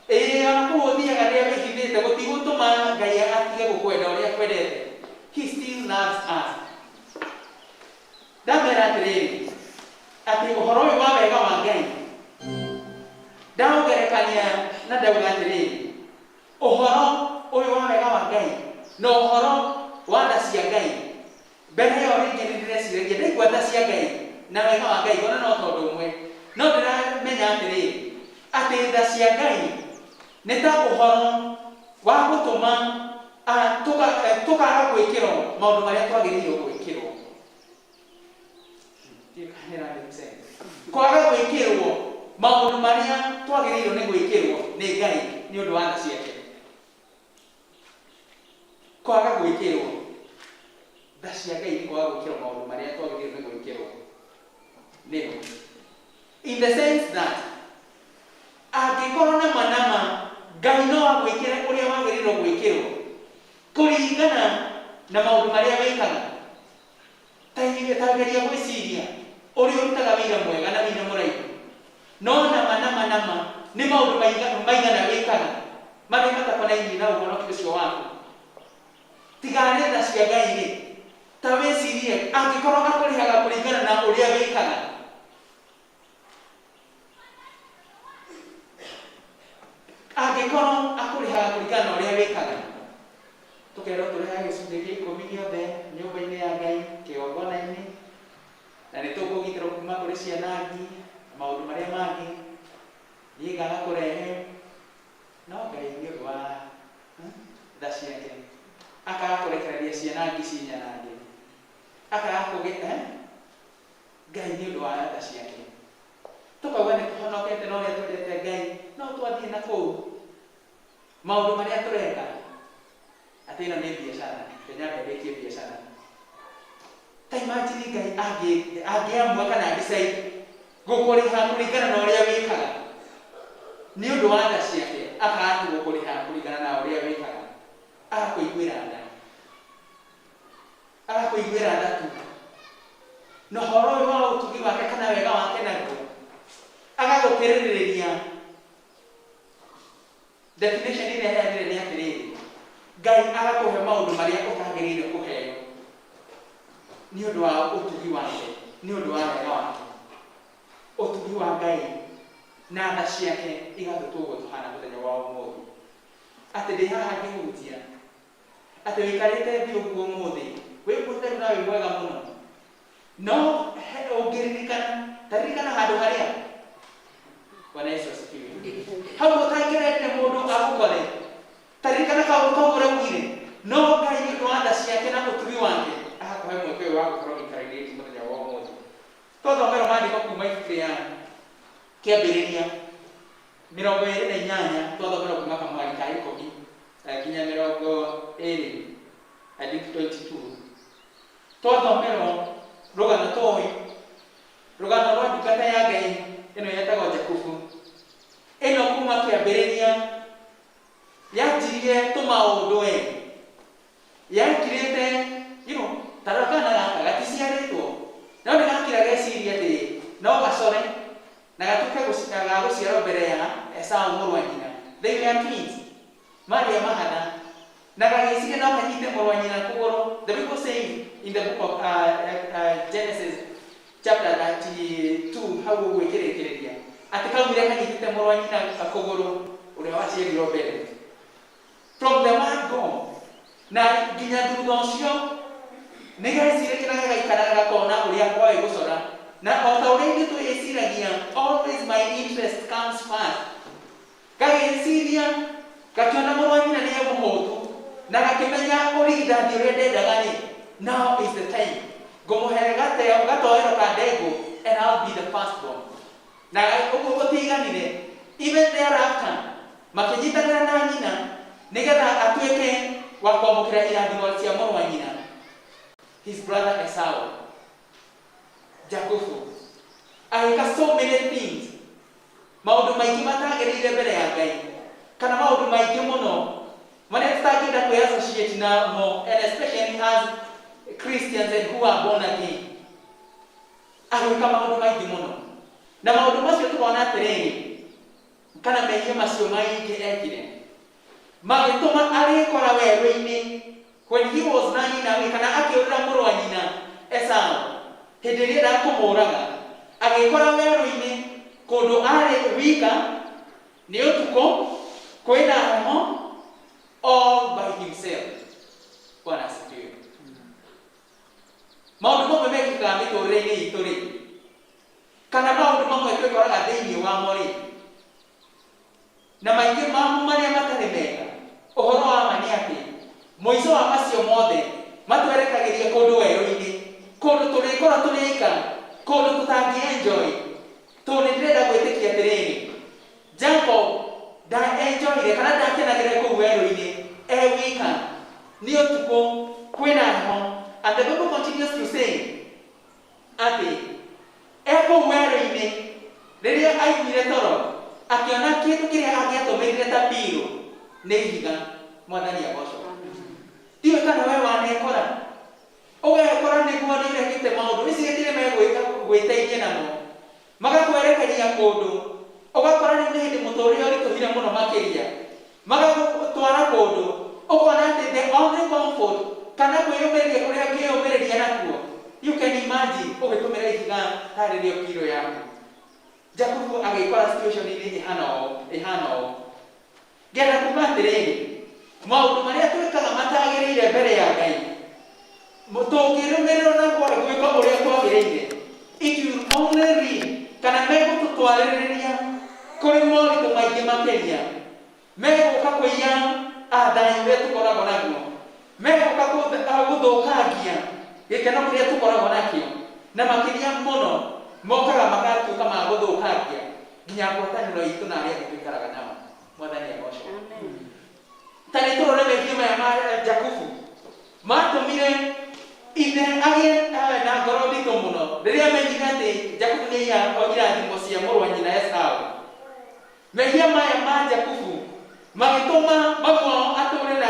Ĩĩ, ona kũu ũthiaga rĩrĩa wĩhithĩte gũtigũtũma Ngai atige gũkwenda ũrĩa akwendete. He still loves us. Ndamera atĩrĩrĩ, atĩ ũhoro ũyũ wa wega wa Ngai ndaũgerekania na ndauga atĩrĩrĩ, ũhoro ũyũ wa wega wa Ngai na ũhoro wa tha cia Ngai, mbere ĩyo rĩngĩ nĩ ndĩreciragia ndaigua tha cia Ngai na wega wa Ngai ngona no tondũ ũmwe, no ndĩramenya atĩrĩrĩ, atĩ tha cia Ngai nĩ ta ũhoro wa gũtũma tũkaga gwĩkĩrwo maũndũ marĩa twagĩrĩirwo gwĩkĩrwo. Kwaga gwĩkĩrwo maũndũ marĩa twagĩrĩirwo nĩ gwĩkĩrwo nĩ Ngai nĩ ũndũ wa tha ciake, kwaga gwĩkĩrwo tha cia Ngai nĩ kwaga gwĩkĩrwo maũndũ marĩa twagĩrĩirwo nĩ gwĩkĩrwo nĩyo, in the sense that angĩkorwo nama nama Ngai no agwĩkĩre ũrĩa wagĩrĩirwo gwĩkĩrwo kũringana na maũndũ marĩa wĩkaga, ta geria gwĩciria ũrĩa ũrutaga wĩra mwega na wĩra mũraihu, no nama nama nama nĩ maũndũ maigana wĩkaga marĩa matakonainie na ũhonokio ũcio waku tigarĩ tha cia Ngai rĩ, ta wĩcirie angĩkorwo akũrĩhaga kũringana na ũrĩa wĩkaga. Angĩkorwo akũrĩhaga kũringana na ũrĩa wĩkaga, tũkerwo tũrehage gĩcunjĩ gĩa 10 gĩothe nyũmba-inĩ ya Ngai, kĩgongona-inĩ, na nĩ tũkũgitĩrwo kuma kũrĩ ciana ngi na maũndũ marĩa mangĩ, niĩ ngaga kũrehe, no Ngai nĩ ũndũ wa tha ciake akaga kũrekereria ciana ngi cinyanange, akaga kũgĩ Ngai nĩ ũndũ wa tha ciake tũkauga nĩ tũhonokete na ũrĩa twendete Ngai, no twathiĩ na kũu maũndũ marĩa tũreka atĩ ĩno nĩ biacara, kenyambe ndĩkie biacara. Ta imagine Ngai angĩamua kana decide gũkũrĩha kũringana na ũrĩa wĩkaga nĩ ũndũ wa tha ciake, akaga tu gũkũrĩha kũringana na ũrĩa wĩkaga, agakũiguĩra tha, agakũiguĩra tha tu, na ũhoro ũyũ wa ũtugi wake kana wega wake naguo agagũkĩrĩrĩria. Definition ĩrĩa heanire nĩ atĩrĩrĩ, Ngai agakũhe maũndũ marĩa ũtagĩrĩire kũheo nĩ ũndũ wa ũtugi wake, nĩ ũndũ wa wega wake. Ũtugi wa Ngai na tha ciake igatũtua ũguo tũhana mũthenya wa ũmũthĩ, atĩ ndĩ haha ngĩhunjia, atĩ wĩikarĩte thĩ ũguo ũmũthĩ wĩ mũtheru na wĩ mwega mũno, no ũngĩririkana, ta ririkana handũ harĩa, Bwana Yesu asifiwe, hau ũtangĩrendire mũndũ agũkore, ta ririkana kaũndũ kau ũraugire, no Ngai nĩ ũndũ wa tha ciake na ũtugi wake agakũhe mweke ũyũ wa gũkorwo gĩikaro-inĩ gĩkĩ mũthenya wa ũmũthĩ. Twathomerwo maandĩko kuma ibuku rĩa Kĩambĩrĩria 28, twathomerwo kuma kamwari ka 10 nginya 20, I think 22. Twathomerwo rũgano tũĩ, rũgano rwa ndungata ya Ngai ĩno yetagwo Jakubu. Ĩno kuma kĩambĩrĩria yanjirie tũmaũndũ ĩ yaikirĩte, ta rora kana gaka gaticiarĩtwo, no nĩ gakira geciria atĩ no gacore na gatuĩke ga gũciarwo mbere ya Esau mũrũ wa nyina. They were twins, marĩ a mahatha, na gagĩciria no kanyite mũrũ wa nyina kũgũrũ. The Bible says in the book of Genesis chapter 32, hau ũguo ĩkĩrĩkĩrĩria, atĩ kaumire kanyitĩte mũrũ wa nyina kũgũrũ ũrĩa waciarirwo mbere from the word go, na nginya thutha ũcio nĩ gecirĩtie na gagaikara gakona ũrĩa koĩ gũcora, na o ta ũrĩa ithuĩ twĩciragia, always my interest comes first. Gagĩciria gakĩona mũrũ wa nyina nĩ mũhũtu na gakĩmenya ũrigithathi ũrĩa ndendaga rĩ, now is the time ngũmũhe gatoero ka ndengũ and I'll be the firstborn. Na ũguo gũtiiganire, even thereafter makĩnyitanĩra na nyina nĩgetha atuĩke wa kwamũkĩra irathimo cia mũrũ wa nyina, his brother Esau. Jakubu agĩka so many things, maũndũ maingĩ matagĩrĩire mbere ya Ngai, kana maũndũ maingĩ mũno marĩa tũtangĩenda kwĩ-associate namo, and especially as Christians and who are born again. Agĩka maũndũ maingĩ mũno, na maũndũ macio tũkona atĩrĩrĩ, kana mehia macio maingĩ ekire magĩtũma arĩkora werũ-inĩ when he was running away, kana akĩũrĩra mũrũ wa nyina Esau hĩndĩ ĩrĩa endaga kũmũraga. Agĩkora werũ-inĩ kũndũ arĩ wika, nĩ ũtukũ, kwĩna heho, all by himself. Bwana asifiwe. Maũndũ mamwe mekĩkaga mĩtũrĩre-inĩ itũ rĩ, kana maũndũ mamwe twĩkoraga thĩinĩ wamo rĩ, na maingĩ mamo marĩa matarĩ mega, ũhoro wa ma nĩ atĩ mũico wa macio mothe matwerekagĩria kũndũ werũ-inĩ, kũndũ tũrĩkorwo tũrĩ aika, kũndũ tũtangĩ enjoy. Tondũ nĩ ndĩrenda gwĩtĩkia atĩrĩrĩ, Jacob nda enjoyire kana ndakenagĩra kũu werũ-inĩ e wika, nĩ ũtukũ, kwĩna heho. And the Bible continues to say atĩ e kũu werũ-inĩ, rĩrĩa aiguire toro, akĩona kĩndũ kĩrĩa angĩatũmĩrire ta pillow nĩ ihiga. Mwathani agocwo. Ndiũĩ kana we wanekora ũgekora nĩguo nĩ ũrekĩte maũndũ ici gĩtirĩ megwĩteithia namo, magakwerekeria kũndũ ũgakora rĩu nĩ hĩndĩ mũtũrĩre ũritũhire mũno makĩria, magagũtwara kũndũ ũkona atĩ the only comfort kana kwĩyũmĩrĩria kũrĩa ũngĩyũmĩrĩria nakuo, you can imagine ũgĩtũmĩra ihiga tarĩ rĩo pillow yaku. Jakubu agĩkora situation-inĩ ĩhana ũũ ĩhana ũũ. Ngenda kuga atĩrĩrĩ, maũndũ marĩa twĩkaga matagĩrĩire mbere ya Ngai, tũngĩrũmĩrĩrwo na gwĩka ũrĩa kwagĩrĩire, it will only lead, kana megũtũtwarĩrĩria kũrĩ moritũ maingĩ makĩria. Megũka kũiya thayũ ũrĩa tũkoragwo naguo, megũka gũthũkangia gĩkeno kĩrĩa tũkoragwo nakĩo, na makĩria mũno mokaga magatuĩka ma gũthũkangia nginya ngwatanĩro itũ na arĩa angĩ tũikaraga nao. Mwathani agocwo. Ta nĩ tũrore mehia maya ma Jakubu matũmire ithe agĩe na ngoro nditũ mũno rĩrĩa amenyire atĩ Jakubu nĩ aiya irathimo cia mũrũ wa nyina Esau. Mehia maya ma Jakubu magĩtũma mamu wao atũre na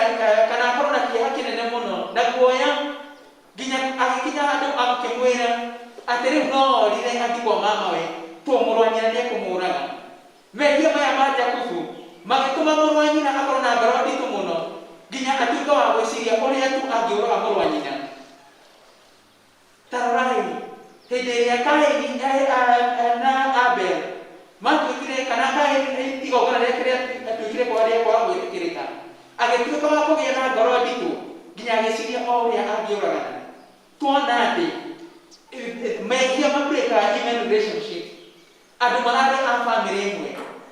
kana akorwo na kĩeha kĩnene mũno na guoya, nginya agĩkinya handũ akĩmwĩra atĩ rĩu no orire athiĩ kwa mamawe to mũrũ wa nyina nĩekũmũraga. Mehia maya ma Jakubu magĩtũma mũrũ wa nyina akorwo na ngoro nditũ mũno nginya atuĩke wa gwĩciria ũrĩa tu angĩũraga mũrũ wa nyina. Ta rorai hĩndĩ ĩrĩa Kaini na Abel matuĩkire, kana Kaini igongona rĩake rĩatuĩkire kwaga rĩa kwaga gwĩtĩkĩrĩka, agĩtuĩka wa kũgĩa na ngoro nditũ nginya agĩciria o ũrĩa angĩũragana. Tuona atĩ mehia mabreakaga even relationship. Andũ mararĩ a bamĩrĩ ĩmwe,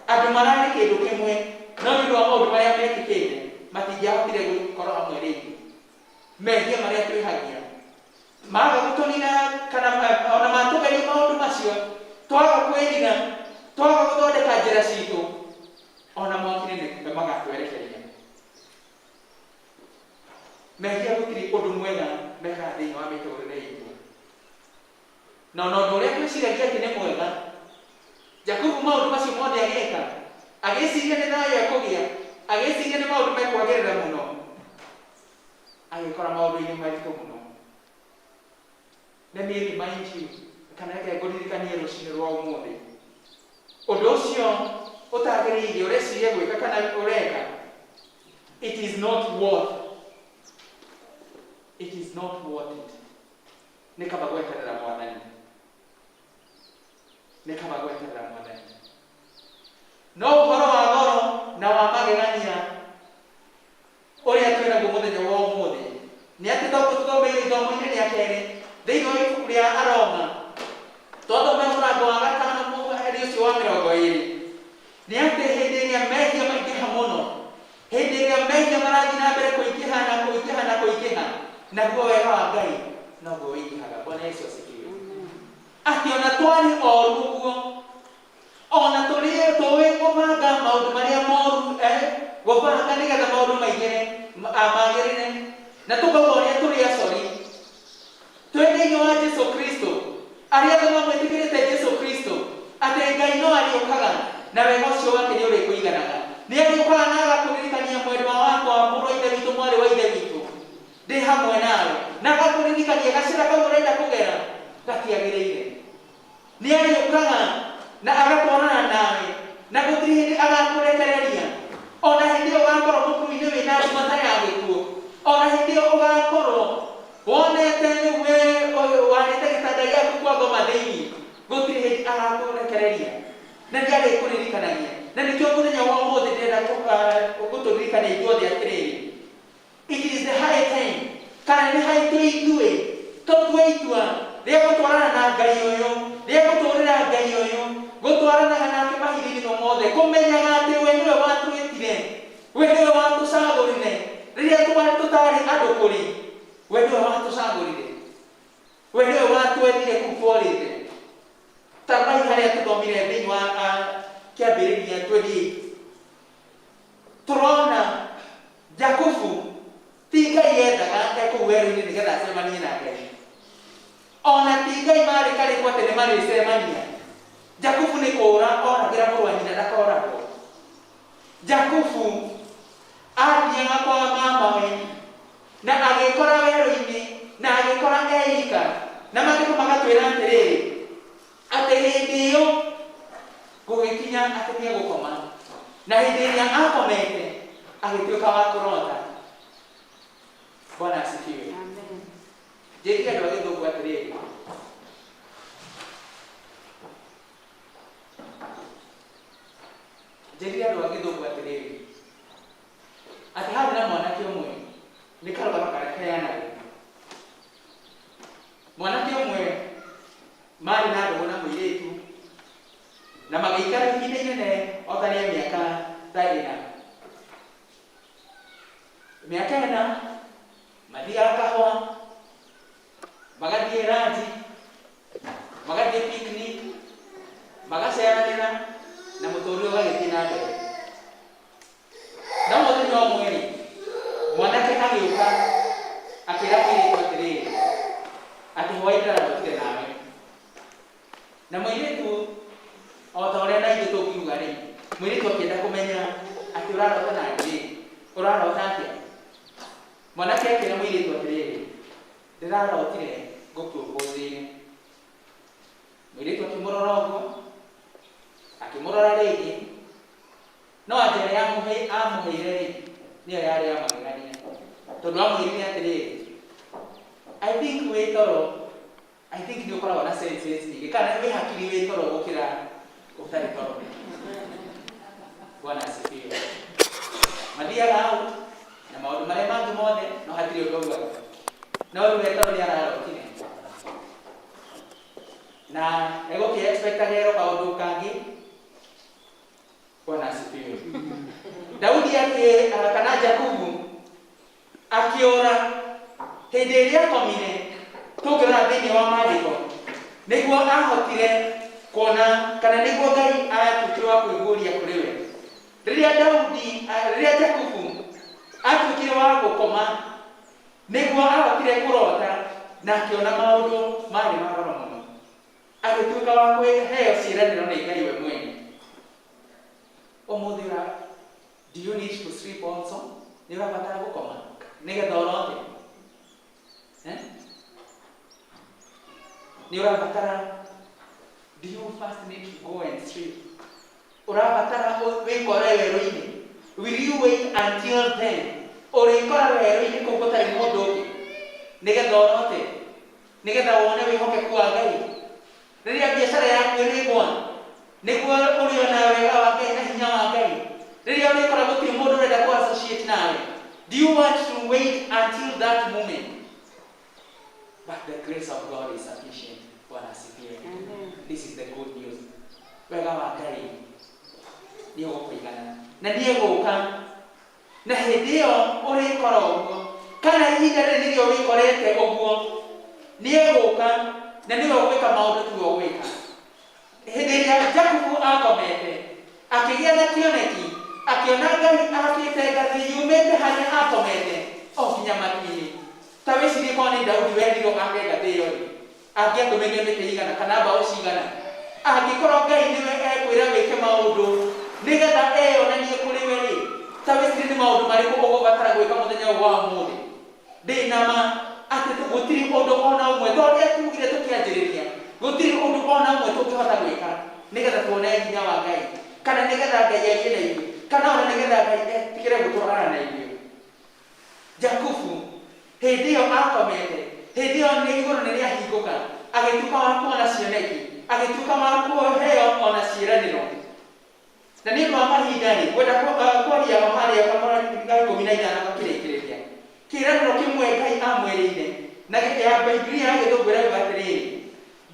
andũ mararĩ kĩndũ kĩmwe, no nĩ ũndũ wa maũndũ marĩa mekĩkĩte matingĩahotire gũkorwo hamwe rĩngĩ. Mehia marĩa twĩhagia maga gũtũnina, kana ona matũgeria maũndũ macio, twaga kwĩrira, twaga gũthondeka njĩra citũ, ona mwaki-inĩ nĩ magatwerekeria. Mehia gũtirĩ ũndũ mwega mekaga thĩinĩ wa mĩtũrĩre itũ, na ona ũndũ ũrĩa twĩciragia atĩ nĩ mwega. Jakubu maũndũ macio mothe agĩka, agĩciria nĩ thayũ ekũgĩa, agĩciria nĩ maũndũ mekwagĩrĩra mũno, agĩkora maũndũ-inĩ maritũ mũno. Let me remind you, kana reke ngũririkanie rũcinĩ rwa ũmũthĩ, ũndũ ũcio ũtagĩrĩire ũreciria gwĩka kana ũreka, it is not worth it, is not worth it. Nĩ kaba gweterera Mwathani, nĩ kaba gweterera Mwathani. No ũhoro wa goro na wa magegania ũrĩa twĩnaguo mũthenya wa ũmũthĩ nĩ atĩ toguo tũthomeire ithomo-inĩ rĩa kerĩ thĩinĩ wa ibuku rĩa Aroma, twathomera mũrango wa gatano mũhari ũcio wa 20. Nĩ atĩ hĩndĩ ĩrĩa mehia maingĩha mũno, hĩndĩ ĩrĩa mehia marathiĩ na mbere kũingĩha na kũingĩha na kũingĩha, naguo wega wa Ngai noguo ũingĩhaga. Bwana Yesu asifiwe. Atĩ ona twarĩ oru ũguo, ona tũrĩ tũĩ gũbanga maũndũ marĩa moru, gũbanga nĩgetha maũndũ maigĩre magĩrĩre, na tũkauga ũrĩa tũrĩ acori. Twĩ thĩinĩ wa Jesu Kristo, arĩa othe mamwĩtĩkĩrĩte Jesu Kristo, atĩ Ngai no arĩũkaga na wega ũcio wake nĩ ũrĩkũiganaga. Nĩ arĩũkaga na agakũririkania mwendwa wakwa, mũrũ wa Ithe witũ, mwarĩ wa Ithe witũ, ndĩ hamwe nawe, na agakũririkania gacĩra kau ũrenda kũgera gatiagĩrĩire. Nĩ arĩũkaga na agatwarana nawe, na gũtirĩ hĩndĩ agakũrekereria. Ona hĩndĩ ĩyo ũgakorwo mũkuru-inĩ wĩna nduma ta ya gĩkuũ, ona hĩndĩ ĩyo ũgakorwo wonete rĩu we warĩte gĩtanda gĩaku kwa ngoma thĩinĩ, gũtirĩ hĩndĩ agakũrekereria, na nĩ arĩkũririkanagia. Na nĩkĩo mũthenya wa ũmũthĩ ndĩrenda gũtũririkania ithuothe atĩrĩrĩ, it is the high time, kana nĩ haitũ ithuĩ tũtue itua rĩa gũtwarana na Ngai ũyũ, rĩa gũtũũrĩra Ngai ũyũ, gũtwaranaga nake mahinda-inĩ mothe, kũmenyaga atĩ we nĩwe watwĩtire, we nĩwe watũcagũrire rĩrĩa twarĩ tũtarĩ andũ kũrĩ, we nĩwe watũcagũrire, we nĩwe watwethire kũu twarĩte. Ta rorai harĩa tũthomire thĩinĩ wa kĩambĩrĩria 28, tũrona Jakubu ti Ngai endaga e kũu werũ-inĩ nĩgetha acemanie na Ngai. Ona ti Ngai marĩ karĩkũ atĩ nĩ marĩcemania. Jakubu nĩ kũũra oragĩra mũrũ wa nyina ndakoragwo. Jakubu athiaga kwa mamawe na agĩkora werũ-inĩ na agĩkora eika, na maandĩko magatwĩra atĩrĩrĩ, atĩ hĩndĩ ĩyo gũgĩkinya atĩ nĩegũkoma, na hĩndĩ ĩrĩa akomete agĩtuĩka wa kũrota. Bwana asifiwe. Njĩrire andũ a gĩthũngũ atĩrĩrĩ, njĩrire andũ a gĩthũngũ atĩrĩrĩ, atĩ harĩ na mwanake ũmwe, nĩ karũgano karĩa kaheanagwo. Mwanake ũmwe marĩ na ndũgũ na mũirĩtu, na magĩikara ihinda inene o ta rĩa mĩaka ta ĩna. Mĩaka ĩna mathiaga kahũa, magathiĩ ranji, magathiĩ picnic, magaceranĩra, na mũtũrĩre ũgagĩthiĩ na mbere. No mũthenya ũmwe rĩ, mwanake agĩũka akĩra mũirĩtu atĩrĩrĩ, atĩ hwaĩ ndĩrarotire nawe. Na mũirĩtu o ta ũrĩa na ithuĩ tũngiuga rĩ, mũirĩtu akĩenda kũmenya atĩ ũrarota na niĩ, ũrarota atĩa? Mwanake akĩra mũirĩtu atĩrĩrĩ, ndĩrarotire ngũpropose-ire. Mũirĩtu akĩmũrora ũguo, akĩmũrora rĩngĩ, no anja ĩrĩa amũheire rĩ, nĩyo yarĩ ya magegania. Tondũ amwĩrire atĩrĩrĩ, I think wĩ toro, I think nĩ ũkoragwo na senses nyingĩ, kana wĩ hakiri wĩ toro gũkĩra ũtarĩ toro. Bwana asifiwe. Mathiaga hau na maũndũ marĩa mangĩ mothe, no hatirĩ ũndũ augaga. No rĩu we toro nĩ ararotire. Na egũkĩ expectaga erwo kaũndũ kangĩ. Bwana asifiwe. Daudi akĩ kana Jakubu akĩũra hĩndĩ ĩrĩa akomire, tũngĩrora thĩinĩ wa maandĩko, nĩguo ahotire kuona kana nĩguo Ngai atuĩkire wa kwĩguũria kũrĩ we. Rĩrĩa Daudi, rĩrĩa Jakubu atuĩkire wa gũkoma, nĩguo ahotire kũrota na akĩona maũndũ marĩ ma goro mũno. Agĩtuĩka wa kũheo ciĩranĩro nĩ Ngai we mwene. Ũmũthĩ ũra, do you need to sleep also? Nĩ ũrabatara gũkoma nĩgetha ũrote? Nĩ ũrabatara, do you first need to go and sleep? Ũrabatara wĩkore werũ-inĩ? Will you wait until then? Ũrĩkora werũ-inĩ kũu gũtarĩ mũndũ ũngĩ nĩgetha ũrote, nĩgetha wone wĩhokeku wa Ngai? Rĩrĩa biacara yaku ĩrĩgwa, nĩguo ũrĩona wega wa Ngai na hinya wa Ngai. Rĩrĩa ũrĩkora gũtirĩ mũndũ ũrenda kũ associate nawe. Do you want to wait until that moment? But the grace of God is sufficient. Bwana asifiwe. This is the good news. Wega wa Ngai Nĩ ũgũkũigana na nĩ egũka na hĩndĩ ĩyo ũrĩkora ũguo kana ihinda rĩrĩ nĩrĩo wĩkorete ũguo nĩ egũka na nĩwe ũgwĩka maũndũ tiwe ũgwĩka. Hĩndĩ ĩrĩa Jakubu akomete akĩgĩa na kĩoneki akĩona Ngai ahakĩte ngathĩ yumĩte harĩa akomete o nginya matu-inĩ. Ta wĩcirie korwo nĩ Daudi werirwo ake ngathĩ ĩyo rĩ, angĩatũmĩrire mĩtĩ igana kana mbaũ cigana? Angĩkorwo Ngai nĩwe ekwĩra wĩke maũndũ nĩgetha eyonanie kũrĩ we rĩ, ta wĩcirie nĩ maũndũ marĩkũ ũgũbatara gwĩka mũthenya ũyũ wa ũmũthĩ. Ndĩ na ma atĩ gũtirĩ ũndũ o na ũmwe, ta ũrĩa tugire tũkĩanjĩrĩria, gũtirĩ ũndũ o na ũmwe tũngĩhota gwĩka nĩgetha tuone hinya wa Ngai, kana nĩgetha Ngai arie na ithuĩ, kana ona nĩgetha Ngai etĩkĩre gũtwarana na ithuĩ. Jakubu hĩndĩ ĩyo akomete, hĩndĩ ĩyo nĩ igũrũ nĩ rĩahingũka, agĩtuĩka wa kuona cioneki, agĩtuĩka wa kũheo ona ciĩranĩro. Na nĩ ũndũ wa mahinda rĩ, ngwenda kwaria o harĩa kamũrangi ga 15 gakĩrĩkĩrĩria. Kĩĩranĩro kĩmwe Ngai amwĩrĩire, na ya Bibilia ya Gĩthũngũ ĩrauga atĩrĩrĩ,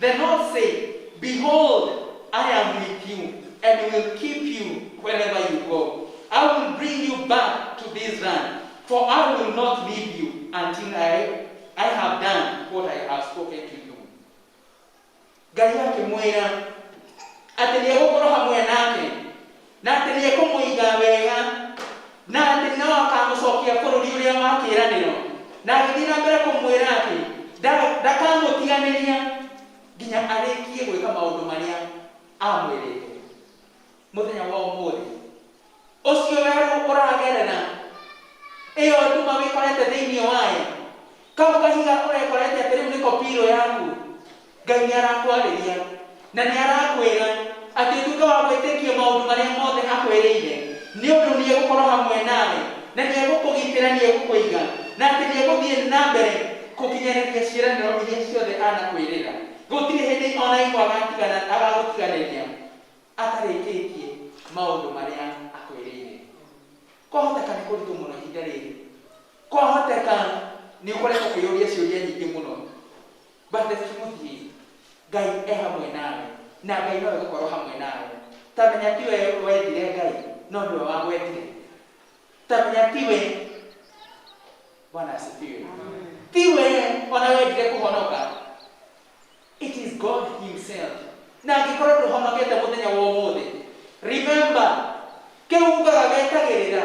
"The Lord said, Behold, I am with you and will keep you wherever you go. I will bring you back to this land, for I will not leave you until I have done what I have spoken to you." Ngai akĩmwĩra atĩ nĩ egũkorwo hamwe nake na atĩ nĩ ekũmũiga wega na atĩ no akamũcokia bũrũri ũrĩa wa kĩĩranĩro, na agĩthiĩ na mbere kũmwĩra atĩ ndakamũtiganĩria nginya arĩkie gwĩka maũndũ marĩa amwĩrĩte. Mũthenya wa ũmũthĩ ũcio werũ ũragerera, ĩyo nduma wĩkorete thĩinĩ wayo, kau kahiga ũrekorete atĩ rĩu nĩko pillow yaku, Ngai nĩ arakwarĩria na nĩ arakwĩra atĩ ũtuĩke wa gwĩtĩkia maũndũ marĩa mothe akwĩrĩire, nĩ ũndũ nĩ egũkorwo hamwe nawe na nĩ egũkũgitĩra, nĩ egũkũiga, na atĩ nĩ egũthiĩ na mbere gũkinyanĩria ciĩranĩro iria ciothe anakwĩrĩra. Gũtirĩ hĩndĩ ona ĩmwe agagũtiganĩria atarĩkĩtie maũndũ marĩa akwĩrĩire. Kwahoteka nĩ kũritũ mũno ihinda rĩrĩ, kwahoteka nĩ ũkoretwo ũkĩyũria ciũria nyingĩ mũno, but the truth is Ngai e hamwe nawe na Ngai nowe gũkorwo hamwe nawe. Ta menya tiwe wendire Ngai, no nĩwe wagwendire. Ta menya tiwe, Bwana asifiwe, tiwe ona wendire kũhonoka, it is God himself. Na angĩkorwo ndũhonokete mũthenya wa ũmũthĩ, remember kĩu ugaga wetagĩrĩra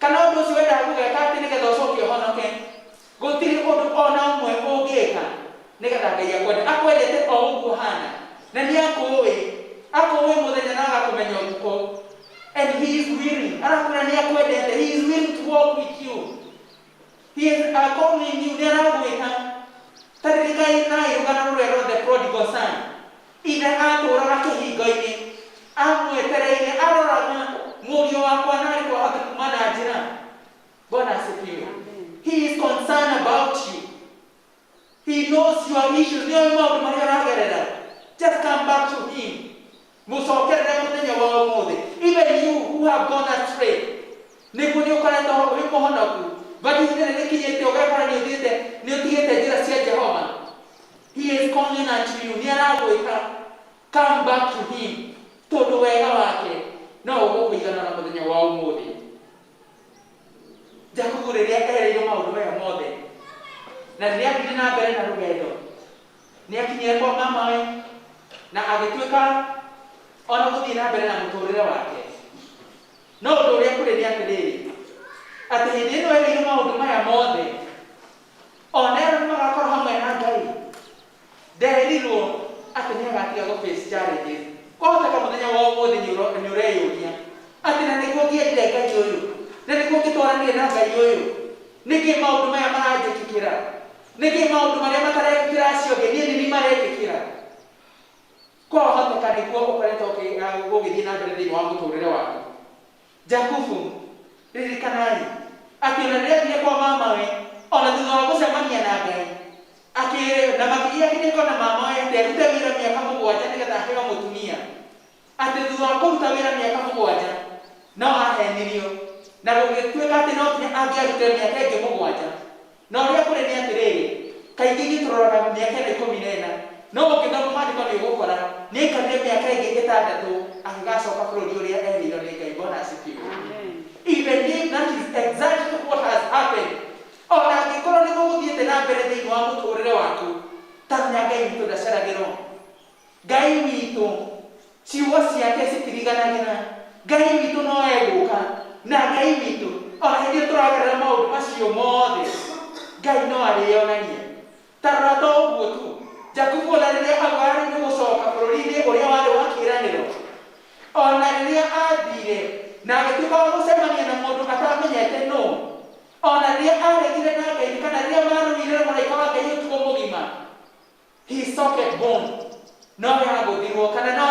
kana ũndũ ũcio wendaga gũgeka atĩ nĩgetha ũcoke ũhonoke, gũtirĩ ũndũ ona ũmwe ũngĩka nĩgetha Ngai akwende. Akwendete o ũguo hana na nĩ akũĩ, akũĩ mũthenya na agakũmenya ũtukũ, and he is willing, arakwĩra nĩ akwendete. He is willing to walk with you. He is calling you, nĩ aragwĩta. Ta ririkanai rũgano rũrĩa rwa the prodigal son. Ithe atũraga kĩhingo-inĩ amwetereire, aroraga mũriũ wakwa narĩ kwahota kuma na njĩra. Bwana asifiwe. He is concerned about you. He knows your issues. Nĩoĩ maũndũ marĩa ũragerera. Just come back to him. Mũcokerere mũthenya wa ũmũthĩ. Even you who have gone astray, nĩguo nĩ ũkoretwo wĩ mũhonoku, but ihinda nĩ rĩkinyĩte ũgekora nĩ ũthiĩte, nĩ ũtigĩte njĩra cia Jehova, he is calling unto you. Nĩ aragwĩta, come back to him, tondũ wega wake no ũgũkũigana na mũthenya wa ũmũthĩ. Jakubu rĩrĩa erĩirwo maũndũ maya mothe na rĩrĩa athire na mbere na rũgendo, nĩ akinyire kwa mamawe na agĩtuĩka ona gũthiĩ na mbere na mũtũrĩre wake. No ũndũ ũrĩa kũrĩ nĩ atĩrĩrĩ, atĩ hĩndĩ ĩno erĩirwo maũndũ maya mothe, ona erwo nĩ magakorwo hamwe na Ngai, nderirwo atĩ nĩ agatiga gũ face challenges. Kwahoteka mũthenya wa ũmũthĩ nĩ ũreyũria atĩ na nĩguo ngĩendire Ngai ũyũ, na nĩguo ngĩtwaranire na Ngai ũyũ, nĩkĩ maũndũ maya maranjĩkĩkĩra? Nĩkĩ maũndũ marĩa matarekĩkĩra acio angĩ niĩ nĩ marekĩkĩra? Kwahoteka nĩguo ũkoretwo ũgĩthiĩ na mbere thĩinĩ wa mũtũrĩre waku. Jakubu, ririkanai atĩ ona rĩrĩa athire kwa mamawe, ona thutha wa gũcemania na Ngai na makĩgĩa kĩrĩko na mamawe atĩ arute wĩra mĩaka 7 nĩgetha aheo mũtumia, atĩ thutha wa kũruta wĩra mĩaka 7 no ahenirio na gũgĩtuĩka atĩ no nginya angĩarutire mĩaka ĩngĩ 7. Na ũrĩa kũrĩ nĩ atĩrĩrĩ, kaingĩ ithuĩ tũroraga mĩaka ĩno 14, no ũngĩthoma maandĩko nĩ ũgũkora nĩ aikarire mĩaka ĩngĩ 6. Agĩgacoka bũrũri ũrĩa erĩirwo nĩ Ngai. Bwana asifiwe. Even if that is exactly what has happened, ona angĩkorwo nĩ gũgũthiĩte na mbere thĩinĩ wa mũtũrĩre waku, ta menya Ngai witũ ndaceragĩrwo. Ngai witũ ciugo ciake citiriganagĩra. Ngai witũ no egũka, na Ngai witũ ona hĩndĩ ĩyo tũragerera maũndũ macio mothe, Ngai no arĩonanie. Ta rora to ũguo tu, Jakubu ona rĩrĩa auga arĩ nĩ gũcoka bũrũri-inĩ ũrĩa warĩ wa kĩĩranĩro, ona rĩrĩa athire na agĩtuĩka wa gũcemania na mũndũ atamenyete nũ, ona rĩrĩa aregire na Ngai kana rĩrĩa marũire na mũraika wa Ngai ũtukũ mũgima, his socket bone no yagũthirwo kana no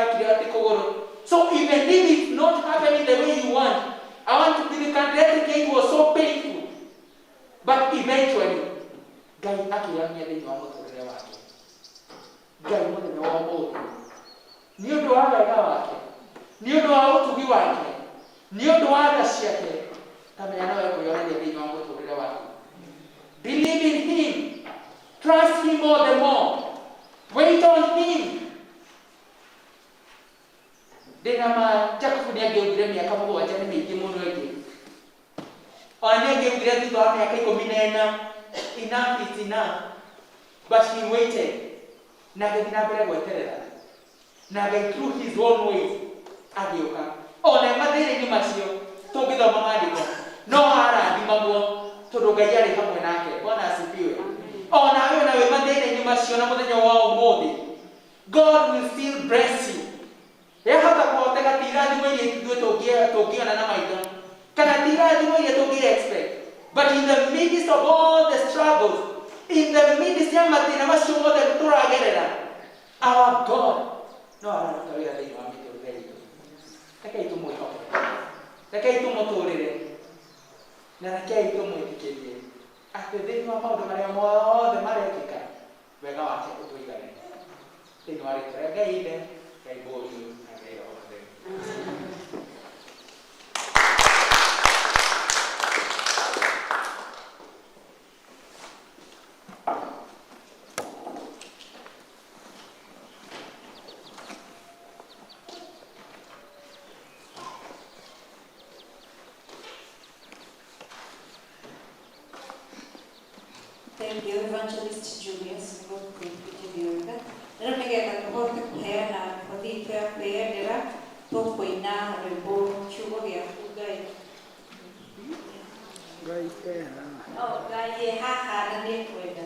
ekire atĩ kũgũrũ. So even if it's not happening the way you want, I want to be the it was so painful, but eventually Ngai akĩonania thĩinĩ wa mũtũrĩre wake. Ngai mũthenya wa ũmũthĩ, nĩ ũndũ wa wega wake, nĩ ũndũ wa ũtugi wake, nĩ ũndũ wa tha ciake, ta menya no ekwĩonania thĩinĩ wa mũtũrĩre waku. Believe in him, trust him all the more, wait on him. Ndĩna ma Jakubu nĩ angĩaugire mĩaka 7 nĩ mĩingĩ mũno ĩngĩ, ona nĩ angĩaugire thutha wa mĩaka 14, enough is enough, but he waited na agĩthiĩ na mbere gweterera, na Ngai through his own ways agĩũka. Ona mathĩna-inĩ macio tũngĩthoma maandĩko no arathimagwo tondũ Ngai arĩ hamwe nake. Bwana asifiwe. Ona we na wĩ mathĩna-inĩ macio na mũthenya wa ũmũthĩ, God will still bless you. Yahota kũhoteka ti irathimo iria ithuĩ tũngĩona na maitho, kana ti irathimo iria tũngĩ expect, but in the midst of all the struggles, in the midst ya mathĩna macio mothe tũragerera, our God no araruta wĩra thĩinĩ wa mĩtũrĩre itũ. Rekei tũmwĩhoke, rekei tũmũtũrĩre, na rekei tũmwĩtĩkĩrie atĩ thĩinĩ wa maũndũ marĩa mothe marekĩka, wega wake ũtũigane. Thĩinĩ wa rĩtwa rĩa Ngai Ithe, Ngai Mũriũ na Ngai Roho Mũtheru. Thank you, Evangelist Julius, nĩgũkũhĩtĩria wega. Rĩu nĩgetha tũhote kũheana mĩhothi itũ ya kwĩyendera, tũkũina rwĩmbo Kiugo Gĩaku Ngai. Ngai e haha. Oh, Ngai e haha na nĩekwenda.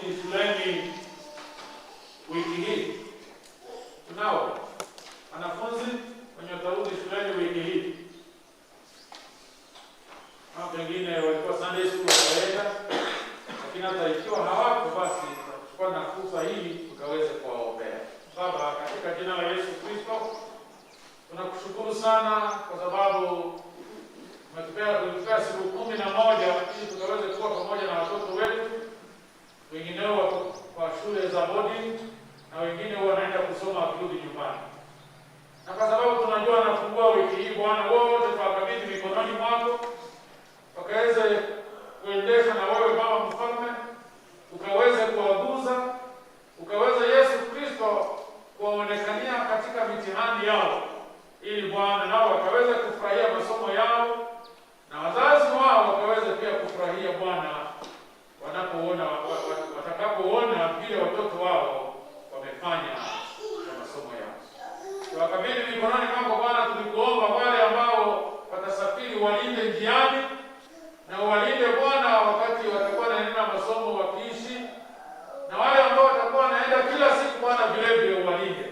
watarudi shuleni wiki hii? Tunao wanafunzi wenye watarudi shuleni wiki hii? Kama pengine walikuwa Sunday school wakaenda, lakini hata ikiwa hawako, basi tutachukua na fursa hii tukaweze kuwaombea. Baba, katika jina la Yesu Kristo, tunakushukuru sana kwa sababu umetupea siku 11 ili tukaweze kuwa pamoja na watoto wetu. Wengineo wako kwa shule za boarding na wengine wanaenda kusoma wakirudi nyumbani. Na kwa sababu tunajua wanafungua wiki hii, Bwana, wote tuwakabidhi mikononi mwako, wakaweze kuendeshwa na wewe Baba Mfalme, ukaweze kuwaguza, ukaweze Yesu Kristo kuwaonekania katika mitihani yao, ili Bwana nao wakaweze kufurahia masomo yao na wazazi wao wakaweze pia kufurahia Bwana wanapoona watakapoona vile watoto wao wamefanya kwa masomo yao. Tuwakabidhi mikononi mwako Bwana, tulikuomba wale ambao watasafiri walinde njiani na walinde Bwana wakati watakuwa wanaenda masomo wakiishi, na wale ambao watakuwa wanaenda kila siku Bwana vile vile uwalinde,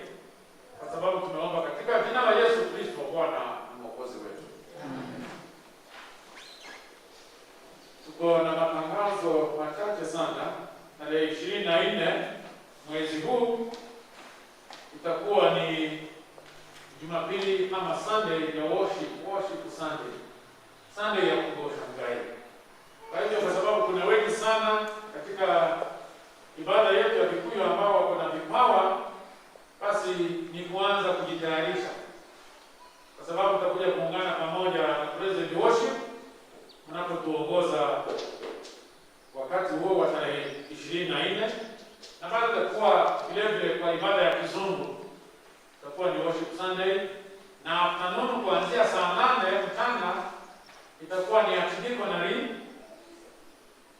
kwa sababu tumeomba katika jina la Yesu Kristo Bwana na Mwokozi wetu. Tuko na matangazo machache sana. Tarehe 24 mwezi huu itakuwa ni Jumapili ama Sunday ya worship Sunday, Sunday ya kugosha Ngai. Kwa hivyo, kwa sababu kuna wengi sana katika ibada yetu ya Kikuyu ambao wako na vipawa, basi ni kuanza kujitayarisha, kwa sababu tutakuja kuungana pamoja na President Worship mnapotuongoza wakati huo wa tarehe 24, na bado tutakuwa vile vile kwa ibada ya Kizungu, itakuwa ni Worship Sunday, na afternoon kuanzia saa 8 mchana itakuwa ni Archdeaconry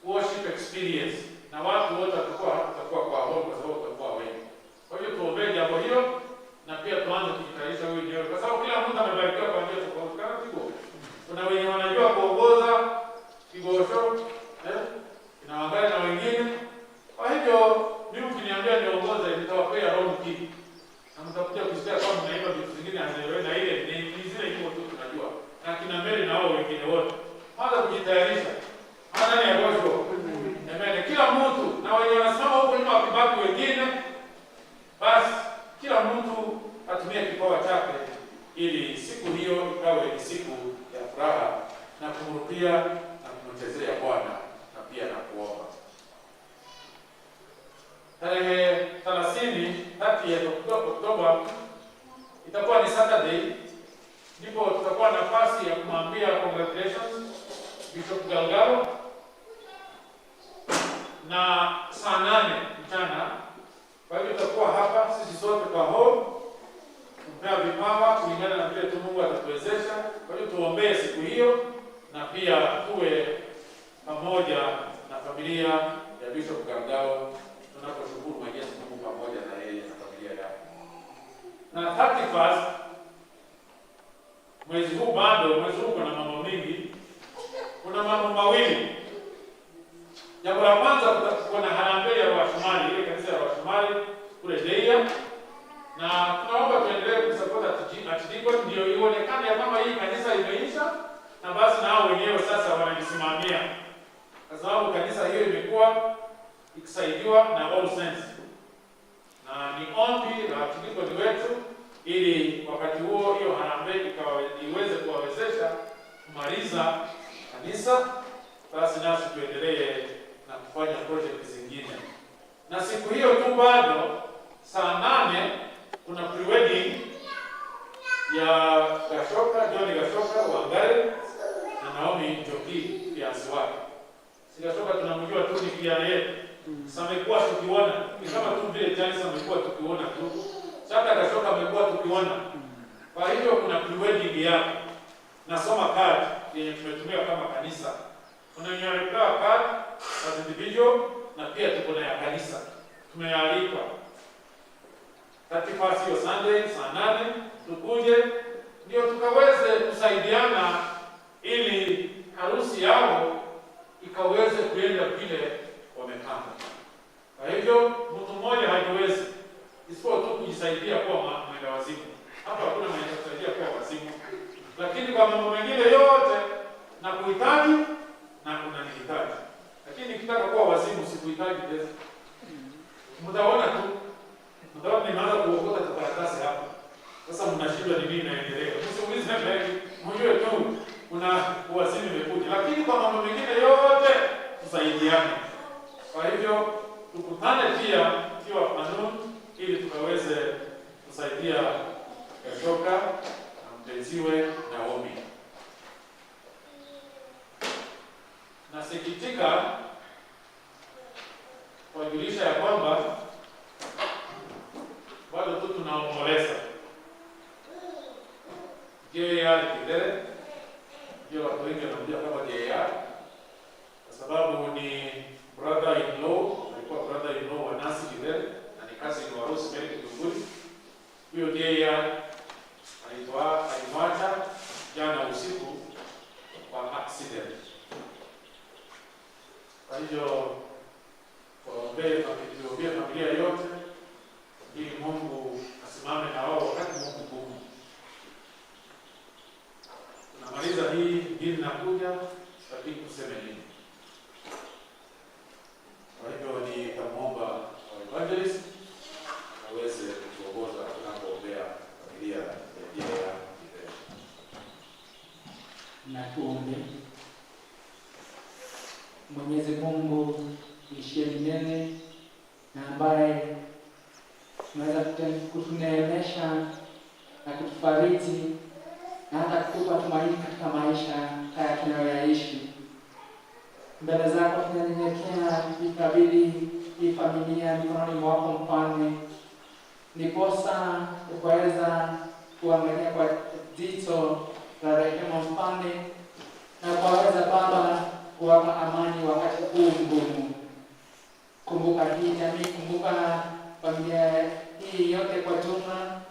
Worship Experience, na watu wote watakuwa tutakuwa kwa hall kwa sababu tutakuwa wengi. Kwa hiyo tuombee jambo hilo na pia tuanze kujitayarisha wenyewe, kwa sababu kila mtu amebarikiwa kwa njia tofauti. Kama kigo, kuna wenye wanajua kuongoza kigosho, inaangalia na wengine. Kwa hivyo mimi ukiniambia niongoze, nitawapea roho kiki, na mtakuja kusikia kama mnaimba vitu vingine hazieleweki, na ile ni zile nyimbo tu tunajua, na kina Mary na wao wengine wote. Kwanza kujitayarisha. Hata ni gosho. Amen. Kila mtu na wenye wanasimama huko nyuma wakibaki wengine, basi kila mtu atumie kipawa chake ili siku hiyo ikawe ni siku ya furaha na kumrudia na kumchezea Bwana na pia na kuomba. Tarehe 30 Oktoba itakuwa ni Saturday, ndipo tutakuwa na nafasi ya kumwambia congratulations Bishop Galgalo, na saa 8 mchana. Kwa hivyo tutakuwa hapa sisi sote kwa hall kumpea vipawa kulingana na vile tu Mungu atatuwezesha. Kwa hiyo tuombee siku hiyo na pia tuwe pamoja na familia ya Bishop Galgalo tunaposhukuru Mwenyezi Mungu pamoja na yeye na familia yake. Na 31 mwezi huu, bado mwezi huu kuna mambo mingi. Kuna mambo mawili. Jambo la kwanza, kuna harambee ya Washumali, ile kanisa ya Washumali kule Deia, na tunaomba tuendelee kusupport Archdeacon ndio ionekane ya kwamba hii kanisa imeisha, na basi na hao wenyewe sasa wanajisimamia, kwa sababu kanisa hiyo imekuwa ikisaidiwa na All Saints, na ni ombi la Archdeacon wetu ili wakati huo hiyo harambee iweze kuwawezesha kumaliza kanisa, basi nasi tuendelee na kufanya project zingine. Na siku hiyo tu bado saa 8 kuna pre-wedding ya Gashoka, John Gashoka Wangari na Naomi Njoki fiancé wake. Si Gashoka tunamjua tu, ni kijana yetu. Sasa amekuwa tukiona, ni kama tu vile Janice amekuwa tukiona tu. Sasa Gashoka amekuwa tukiona. Kwa hivyo kuna pre-wedding yake. Nasoma card yenye tumetumia kama kanisa. Kuna wenye walipewa card as individual na pia tuko na ya kanisa. Tumealikwa 31 hiyo Sunday saa 8 tukuje ndio tukaweze kusaidiana ili harusi yao ikaweze kuenda vile wamepanga. hivyo mtu mmoja hajiwezi, isipokuwa tu kujisaidia kuwa mwenda wazimu. Hapa hakuna mwenye kusaidia kuwa wazimu, lakini kwa mambo mengine yote na kuhitaji na unanihitaji, lakini nikitaka kuwa wazimu sikuhitaji pesa. Mtaona tu, mtaona nimeanza kuokota karatasi hapa. Sasa mnashindwa ni nini inaendelea. Msiulize mengi, mjue tu kuna uwazimu imekuja, lakini kwa mambo mengine yote tusaidiane. Kwa hivyo tukutane pia ikiwa Panun ili tukaweze kusaidia Gashoka na mpenziwe Naomi. Nasikitika kuwajulisha ya kwamba bado tu tunaomboleza JR Kidere, ndio watu wengi wanamjua kama JR kwa sababu ni brother in law, alikuwa brother in law wa Nancy Kidere na ni cousin wa Rosemary Kitunguri. Huyo JR alimwacha jana usiku kwa accident. Kwa hivyo tuombee familia yote ili Mungu asimame na wao wakati Mungu mgumu. Tunamaliza hii ingine inakuja, lakini tuseme nini? Kwa hivyo nitamwomba evangelist aweze kutuongoza tunapoombea familia ya J.R. Kidere. Na tuombe. Mwenyezi Mungu uishie milele na ambaye unaweza kutuneemesha na kutufariji na hata kutupa tumaini katika maisha haya tunayoyaishi. Mbele zako tunanyenyekea tukikabidhi hii familia mikononi mwako Mfalme, ndiposa ukaweza kuangalia kwa jicho la rehema Mfalme, na ukaweza Baba kuwapa amani wakati huu mgumu. Kumbuka hii jamii, kumbuka familia hii yote kwa jumla,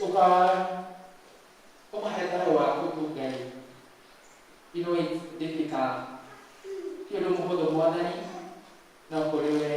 uka umahe waku tu Ngai. You know it's difficult. Ti ũndũ mũhũthũ Mwathani, no kũrĩ we